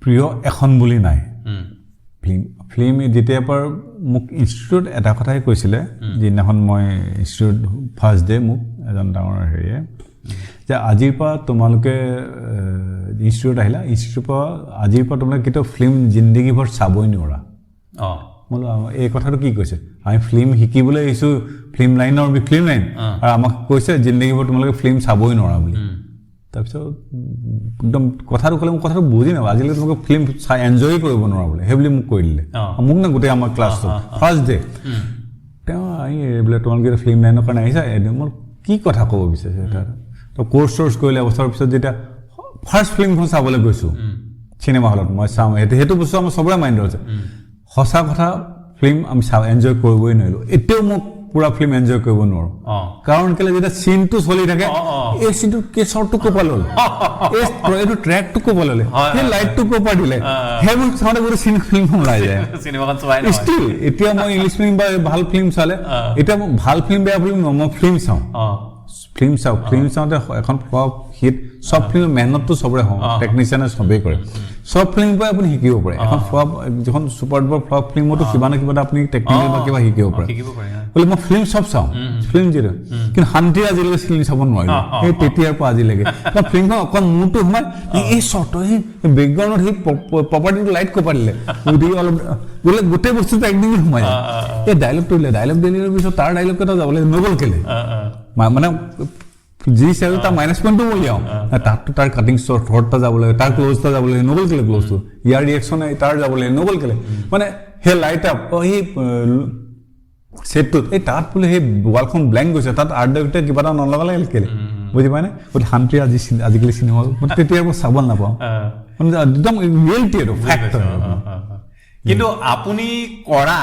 প্ৰিয় এখন বুলি নাই। ফিল্ম যেতিয়াৰ পৰা মোক ইনষ্টিটিউট এটা কথাই কৈছিলে, যিদিনাখন মই ইনষ্টিটিউট ফাৰ্ষ্ট ডে মোক এজন ডাঙৰ হেৰিয়ে যে আজিৰ পৰা তোমালোকে ইনষ্টিটিউট আহিলা, ইনষ্টিটিউটৰ পৰা আজিৰ পৰা তোমালোকে কেতিয়াও ফিল্ম জিন্দগীভৰ চাবই নোৱাৰা। অঁ, বোলো এই কথাটো কি কৈছে, আমি ফিল্ম শিকিবলৈ আহিছোঁ, ফিল্ম লাইনৰ ফিল্ম লাইন, আৰু আমাক কৈছে জিন্দগীভৰ তোমালোকে ফিল্ম চাবই নোৱাৰা বুলি। তাৰপিছত একদম কথাটো ক'লে মই কথাটো বুজি নাপাওঁ, আজিলৈকে তোমালোকে ফিল্ম চাই এনজয় কৰিব নোৱাৰা বোলে, সেই বুলি মোক কৈ দিলে। মোক না গোটেই আমাৰ ক্লাছটো ফাৰ্ষ্ট ডে তেওঁ আহি বোলে তোমালোকে ফিল্ম লাইনৰ কাৰণে আহিছা, এদিন মই কি কথা ক'ব বিচাৰিছে। তো কোৰ্চ চ'ৰ্চ কৰিলে এবছৰৰ পিছত যেতিয়া ফাৰ্ষ্ট ফিল্মখন চাবলৈ গৈছোঁ চিনেমা হলত, মই চাম সেইটো বস্তু আমাৰ চবৰে মাইণ্ডত আছে। সঁচা কথা, ফিল্ম আমি চাওঁ এনজয় কৰিবই নোৱাৰিলোঁ, এতিয়াও মোক পূৰা ফিল্ম এনজয় কৰিব নোৱাৰোঁ। কাৰণ কেলৈ যেতিয়া চিনটো চলি থাকে, এই চিনটো কেচৰটো ক'ৰ পৰা ল'লে, এইটো ট্ৰেকটো ক'ৰ পৰা ল'লে, সেই লাইটটো ক'ৰ পৰা দিলে, সেইবোৰ চাওঁতে গোটেই চিন ফিল্মখন ওলাই যায়। ষ্টিল এতিয়া মই ইংলিছ ফিল্ম বা ভাল ফিল্ম চালে, এতিয়া মই ভাল ফিল্ম বেয়া ফিল্ম নহয়, মই ফিল্ম চাওঁ, ফিল্ম চাওঁ। ফিল্ম চাওঁতে এখন ফ্লপ হিট চব ফিল্ম মেহনতটো চবৰে হওঁ, টেকনিচিয়ানে চবেই কৰে, চব ফিল্মৰ পৰাই আপুনি শিকিব পাৰে। এখন ফ্লপ যিখন ছুপাৰ ডুপাৰ ফ্লপ ফিল্মতো কিবা না কিবা এটা আপুনি টেকনিকেল বা কিবা শিকিব পাৰে। বোলে মই ফিল্ম চব চাওঁ, ফিল্ম যিটো, কিন্তু শান্তিৰে আজিলৈকে ফিল্ম চাব নোৱাৰিলোঁ সেই তেতিয়াৰ পৰা আজিলৈকে। ফিল্মখন অকণ মূৰটো সোমাই এই শ্বৰ্ট সেই বেকগ্ৰাউণ্ডত সেই প্ৰপাৰ্টিটো লাইট ক'ৰ পৰা দিলে, গতিকে অলপ বোলে গোটেই বস্তুটো একদিন সোমাই যায়। এই ডাইলগটো দিলে, ডাইলগ দিয়াৰ পিছত তাৰ ডাইলগ এটা যাবলৈ নগ'ল কেলে, মানে যি চাইছোঁ তাৰ মাইনাছ পইণ্টটো উলিয়াওঁ, তাততো তাৰ কাটিং শ্বৰ্ট এটা যাব লাগে, তাৰ ক্ল'জ এটা যাব লাগে, নগ'ল কেলে ক্ল'জটো, ইয়াৰ ৰিয়েকশ্যন তাৰ যাব লাগে, নগ'ল কেলে, মানে সেই লাইট আপ সেই ছেটটোত এই তাত বোলে সেই ৱালখন ব্লেংক গৈছে, তাত আৰ্ট ডাইৰেক্টৰে কিবা এটা নলগালে কেলে, বুজি পায়নে? গতিকে শান্তিৰে আজিকালি চিনেমা মই তেতিয়াৰ পৰা চাব নাপাওঁ, মানে একদম ৰিয়েলিটি এইটো ফেক্ট। কিন্তু আপুনি কৰা,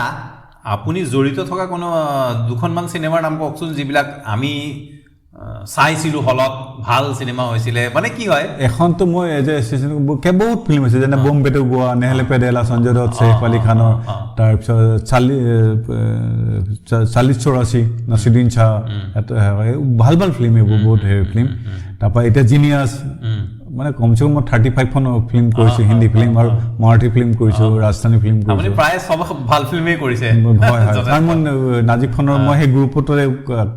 আপুনি জড়িত থকা কোনো দুখনমান চিনেমাৰ নাম কওকচোন, যিবিলাক আমি চাইছিলোঁ হলত, ভাল চিনেমা হৈছিলে। মানে কি হয়, এখনতো মই এজ এ এছিষ্টেণ্ট বহুত ফিল্ম হৈছে, যেনে বম্বে টু গোৱা, নেহলে পেডেলা, সঞ্জয় দত্ত, শ্বেখ আলী খানৰ, তাৰপিছত 40-84, নাছিৰুদ্দিন শ্বাহ, ভাল ভাল ফিল্ম এইবোৰ, বহুত হেৰি ফিল্ম। তাৰপৰা এতিয়া জিনিয়াছ, মানে কমচে কম মই 35খন ফিল্ম কৰিছোঁ, হিন্দী ফিল্ম আৰু মাৰাঠী ফিল্ম কৰিছোঁ, ৰাজস্থানী ফিল্ম কৰিছোঁ। প্ৰায় চব ভাল ফিল্মেই কৰিছে। হয় হয়, কাৰণ মই নাজিব খানৰ মই সেই গ্ৰুপতে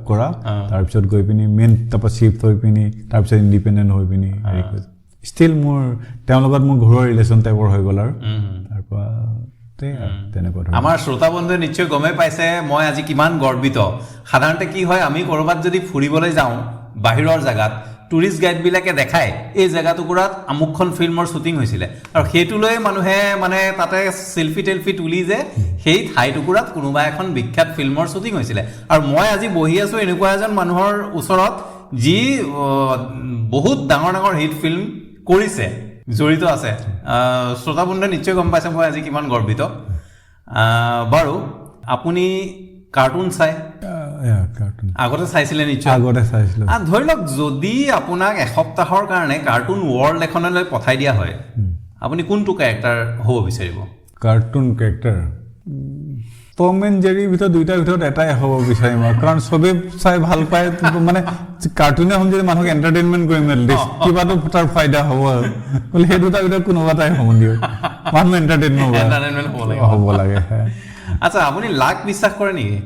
কৰা, তাৰপিছত গৈ পিনি মেইন, তাৰপৰা চিফ্ট হৈ পিনি, তাৰপিছত ইণ্ডিপেণ্ডেণ্ট হৈ পিনি হেৰি কৰিছোঁ। ষ্টিল মোৰ তেওঁৰ লগত মোৰ ঘৰুৱা ৰিলেশ্যন টাইপৰ হৈ গ'ল আৰু তাৰপৰা তেনেকুৱা। আমাৰ শ্ৰোতা বন্ধুৱে নিশ্চয় গমেই পাইছে মই আজি কিমান গৰ্বিত। সাধাৰণতে কি হয়, আমি ক'ৰবাত যদি ফুৰিবলৈ যাওঁ বাহিৰৰ জেগাত, টুৰিষ্ট গাইডবিলাকে দেখায় এই জেগাটুকুৰাত আমুকখন ফিল্মৰ শ্বুটিং হৈছিলে, আৰু সেইটো লৈ মানুহে মানে তাতে চেলফি টেলফি তুলি যে সেই ঠাইটুকুৰাত কোনোবা এখন বিখ্যাত ফিল্মৰ শ্বুটিং হৈছিলে। আৰু মই আজি বহি আছোঁ এনেকুৱা এজন মানুহৰ ওচৰত যি বহুত ডাঙৰ ডাঙৰ হিট ফিল্ম কৰিছে, জড়িত আছে। শ্ৰোতা বন্ধুৱে নিশ্চয় গম পাইছে মই আজি কিমান গৰ্বিত। বাৰু আপুনি কাৰ্টুন চাই আগতে চাইছিলে নিশ্চয়? আগতে চাইছিলোঁ। ধৰি লওক যদি আপোনাক এসপ্তাহৰ কাৰণে কাৰ্টুন ৱৰ্ল্ড এখনলৈ পঠাই দিয়া হয়, আপুনি কোনটো কেৰেক্টাৰ হ'ব বিচাৰিব? কাৰ্টুন কেৰেক্টাৰ টম এণ্ড জেৰীৰ ভিতৰত দুইটাৰ ভিতৰত এটাই হ'ব বিচাৰিম আৰু, কাৰণ চবেই চাই ভাল পায়। মানে কাৰ্টুনে হ'ম যদি মানুহক এণ্টাৰটেইনমেণ্ট কৰিম, এটলিষ্ট কিবাটো তাৰ ফাইদা হ'ব আৰু, বোলে সেই দুটাৰ ভিতৰত কোনোবা এটাই হ'ব দিয়ক, মানুহ এণ্টাৰটেইনমেণ্ট হ'ব লাগে। আচ্ছা, আপুনি লাক বিশ্বাস কৰে নেকি?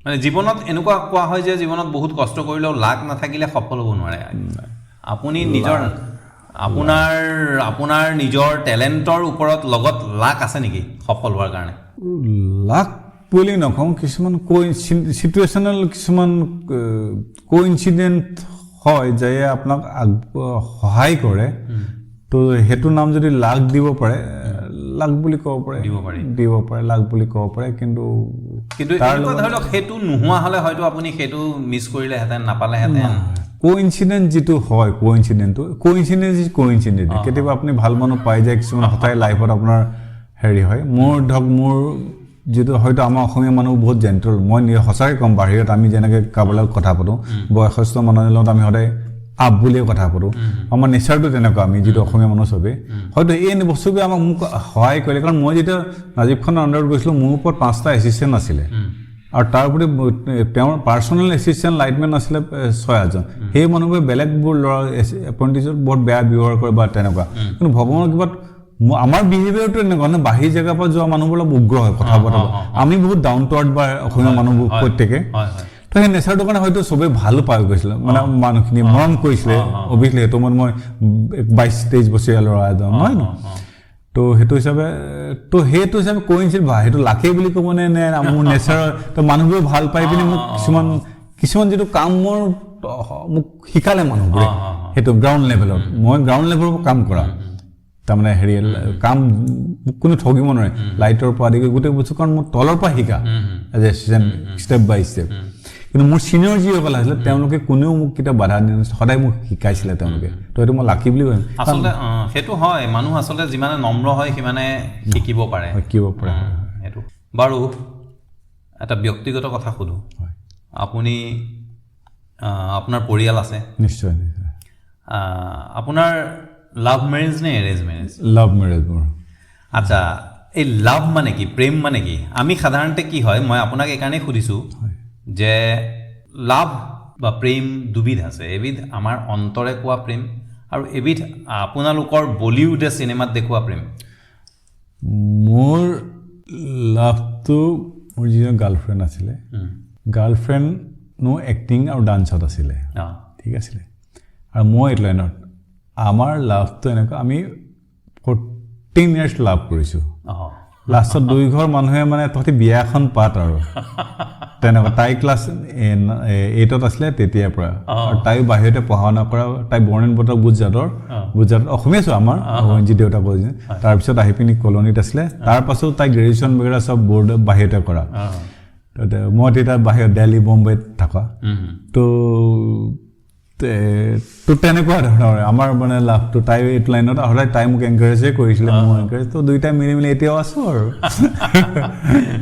মানে জীৱনত এনেকুৱা কোৱা হয় যে জীৱনত বহুত কষ্ট কৰিলেও লাক নাথাকিলে সফল হ'ব নোৱাৰে। আপুনি নিজৰ আপোনাৰ আপোনাৰ নিজৰ টেলেণ্টৰ ওপৰত লগত লাক আছে নেকি সফল হোৱাৰ কাৰণে? লাক বুলি নকওঁ, কিছুমান চিটুৱেশ্যনেল কিছুমান কোইনচিডেণ্ট হয় যে আপোনাক সহায় কৰে, তো সেইটো নাম যদি লাক দিব পাৰে, লাক বুলি ক'ব পাৰে, দিব পাৰে, লাক বুলি ক'ব পাৰে। কিন্তু কিন্তু ধৰি লওক সেইটো নোহোৱা হ'লে হয়তো আপুনি সেইটো মিছ কৰিলেহেঁতেন, নাপালেহেঁতেন। কোইনচিডেণ্ট যিটো হয়, কোইনচিডেণ্টটো কোইনচিডেণ্ট is coincident. কেতিয়াবা আপুনি ভাল মানুহ পাই যায়, কিছুমান সদায় লাইফত আপোনাৰ হেৰি হয়। মোৰ ধৰক মোৰ যিটো হয়তো আমাৰ অসমীয়া মানুহ বহুত জেণ্টল, মই সঁচাকৈ ক'ম, বাহিৰত আমি যেনেকৈ কাৰোবাৰ লগত কথা পাতোঁ, বয়সস্থ মানুহৰ লগত আমি সদায় আপ বুলিয়ে কথা পাতোঁ, আমাৰ নেচাৰটো তেনেকুৱা, আমি যিটো অসমীয়া মানুহ চবেই হয়তো এই বস্তুবোৰে আমাক মোক সহায় কৰিলে। কাৰণ মই যেতিয়া নাজিব খানৰ আণ্ডাৰত গৈছিলোঁ, মোৰ ওপৰত 5টা এছিষ্টেণ্ট আছিলে, আৰু তাৰ উপৰি তেওঁৰ পাৰ্চনেল এছিষ্টেণ্ট লাইটমেন আছিলে 6-7জন। সেই মানুহবোৰে বেলেগবোৰ ল'ৰা এপ্ৰেণ্টিছত বহুত বেয়া ব্যৱহাৰ কৰে বা তেনেকুৱা, কিন্তু ভগৱানৰ কিবাত আমাৰ বিহেভিয়াৰটো এনেকুৱা নহয়। বাহিৰ জেগাৰ পৰা যোৱা মানুহবোৰ অলপ উগ্ৰ হয় কথা পতা, আমি বহুত ডাউন টু আৰ্থ বা অসমীয়া মানুহবোৰ প্ৰত্যেকে, তো সেই নেচাৰটোৰ কাৰণে হয়তো চবেই ভালো পাই গৈছিলে, মানে মানুহখিনি মৰম কৰিছিলে অভিয়াছলি। সেইটো সময়ত মই 22-23 বছৰীয়া ল'ৰা এজন নহয় ন, তো সেইটো হিচাপে কোইনচিডেণ্ট বা সেইটো লাকেই বুলি ক'বনে নে মোৰ নেচাৰৰ, তো মানুহবোৰে ভাল পাই পিনি মোক কিছুমান কিছুমান যিটো কাম মোৰ মোক শিকালে মানুহবোৰে, সেইটো গ্ৰাউণ্ড লেভেলত, মই গ্ৰাউণ্ড লেভেলৰ কাম কৰা, তাৰমানে হেৰি কাম মোক কোনো ঠগিব নোৱাৰে, লাইটৰ পৰা আদি কৰি গোটেই বস্তু, কাৰণ মোৰ তলৰ পৰা শিকা as assistant step by step. কিন্তু মোৰ ছিনিয়ৰ যিসকল আছিলে তেওঁলোকে কোনেও মোক কেতিয়াও বাধা দিয়া নাছিলে, সদায় মোক শিকাইছিলে তেওঁলোকে, তো সেইটো মই লাকি বুলি ভাবিম। আচলতে সেইটো হয়, মানুহ আচলতে যিমানে নম্ৰ হয় সিমানে শিকিব পাৰে, শিকিব পাৰে সেইটো। বাৰু এটা ব্যক্তিগত কথা সোধোঁ, আপুনি আপোনাৰ পৰিয়াল আছে? নিশ্চয় নিশ্চয়। আপোনাৰ লাভ মেৰেজ নে এৰেঞ্জ মেৰেজ? লাভ মেৰেজ মোৰ। আচ্ছা, এই লাভ মানে কি, প্ৰেম মানে কি? আমি সাধাৰণতে কি হয়, মই আপোনাক এইকাৰণেই সুধিছোঁ যে লাভ বা প্ৰেম দুবিধ আছে, এবিধ আমাৰ অন্তৰে কোৱা প্ৰেম আৰু এবিধ আপোনালোকৰ বলিউডে চিনেমাত দেখুওৱা প্ৰেম। মোৰ লাভটো মোৰ যিজন গাৰ্লফ্ৰেণ্ড আছিলে, গাৰ্লফ্ৰেণ্ডনো এক্টিং আৰু ডান্সত আছিলে, ঠিক আছিলে, আৰু মই এইটো লাইনত। আমাৰ লাভটো এনেকুৱা, আমি 14 ইয়াৰ্ছ লাভ কৰিছোঁ। লাষ্টত দুই ঘৰ মানুহে মানে তহঁতি বিয়া এখন পাত আৰু তেনেকুৱা। তাই ক্লাছ 8ত আছিলে তেতিয়াৰ পৰা, আৰু তাইও বাহিৰতে পঢ়া শুনা কৰা। তাই বৰ্ণ এণ্ড বতৰ গুজৰাটৰ, গুজৰাটত অসমীয়া আছোঁ আমাৰ যি দেউতা কৈছে। তাৰপিছত আহি পিনি কলনীত আছিলে। তাৰপাছত তাই গ্ৰেজুৱেশ্যন বগেৰা চব বৰ্ড বাহিৰতে কৰা। মই তেতিয়া বাহিৰত দেলহি বম্বেত থকা। তো তো তেনেকুৱা ধৰণৰ আমাৰ মানে লাভটো। তাই এইটো লাইনত সদায় তাই মোক এনকাৰেজে কৰিছিলে, মই এনকাৰেজ। তো দুইটাই মিলি মিলি এতিয়াও আছোঁ আৰু।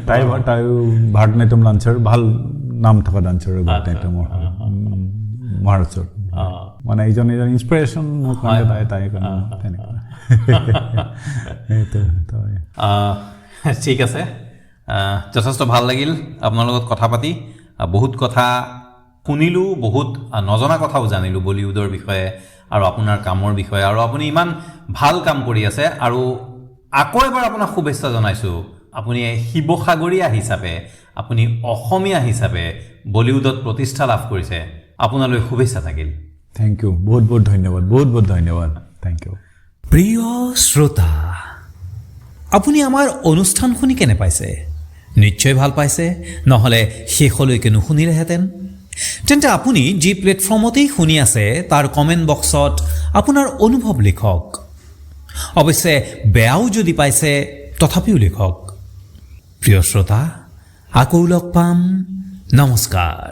তাইও ভাৰতনাট্যম ডান্সাৰ, ভাল নাম থকা ডান্সাৰ ভাৰতনাট্যমৰ মহাৰাষ্ট্ৰত। মানে ইজন ইজন ইনস্পিৰেশ্যন মোৰ কাৰণে, তাই তাইৰ কাৰণে তেনেকুৱা। সেইটো। ঠিক আছে, যথেষ্ট ভাল লাগিল আপোনাৰ লগত কথা পাতি। বহুত কথা শুনিলোঁ, বহুত নজনা কথাও জানিলোঁ বলিউডৰ বিষয়ে আৰু আপোনাৰ কামৰ বিষয়ে, আৰু আপুনি ইমান ভাল কাম কৰি আছে। আৰু আকৌ এবাৰ আপোনাক শুভেচ্ছা জনাইছোঁ। আপুনি শিৱসাগৰীয়া হিচাপে, আপুনি অসমীয়া হিচাপে বলিউডত প্ৰতিষ্ঠা লাভ কৰিছে। আপোনালৈ শুভেচ্ছা থাকিল। Thank U, বহুত বহুত ধন্যবাদ, বহুত বহুত ধন্যবাদ, thank U. প্ৰিয় শ্ৰোতা, আপুনি আমাৰ অনুষ্ঠান শুনি কেনে পাইছে? নিশ্চয় ভাল পাইছে, নহ'লে শেষলৈকে নুশুনিলেহেঁতেন। তেন্তে আপুনি যি প্লেটফৰ্মতেই শুনি আছে তাৰ কমেণ্ট বক্সত আপোনাৰ অনুভৱ লিখক। অৱশ্যে বেয়াও যদি পাইছে তথাপিও লিখক। প্ৰিয় শ্ৰোতা, আকৌ লগ পাম। নমস্কাৰ।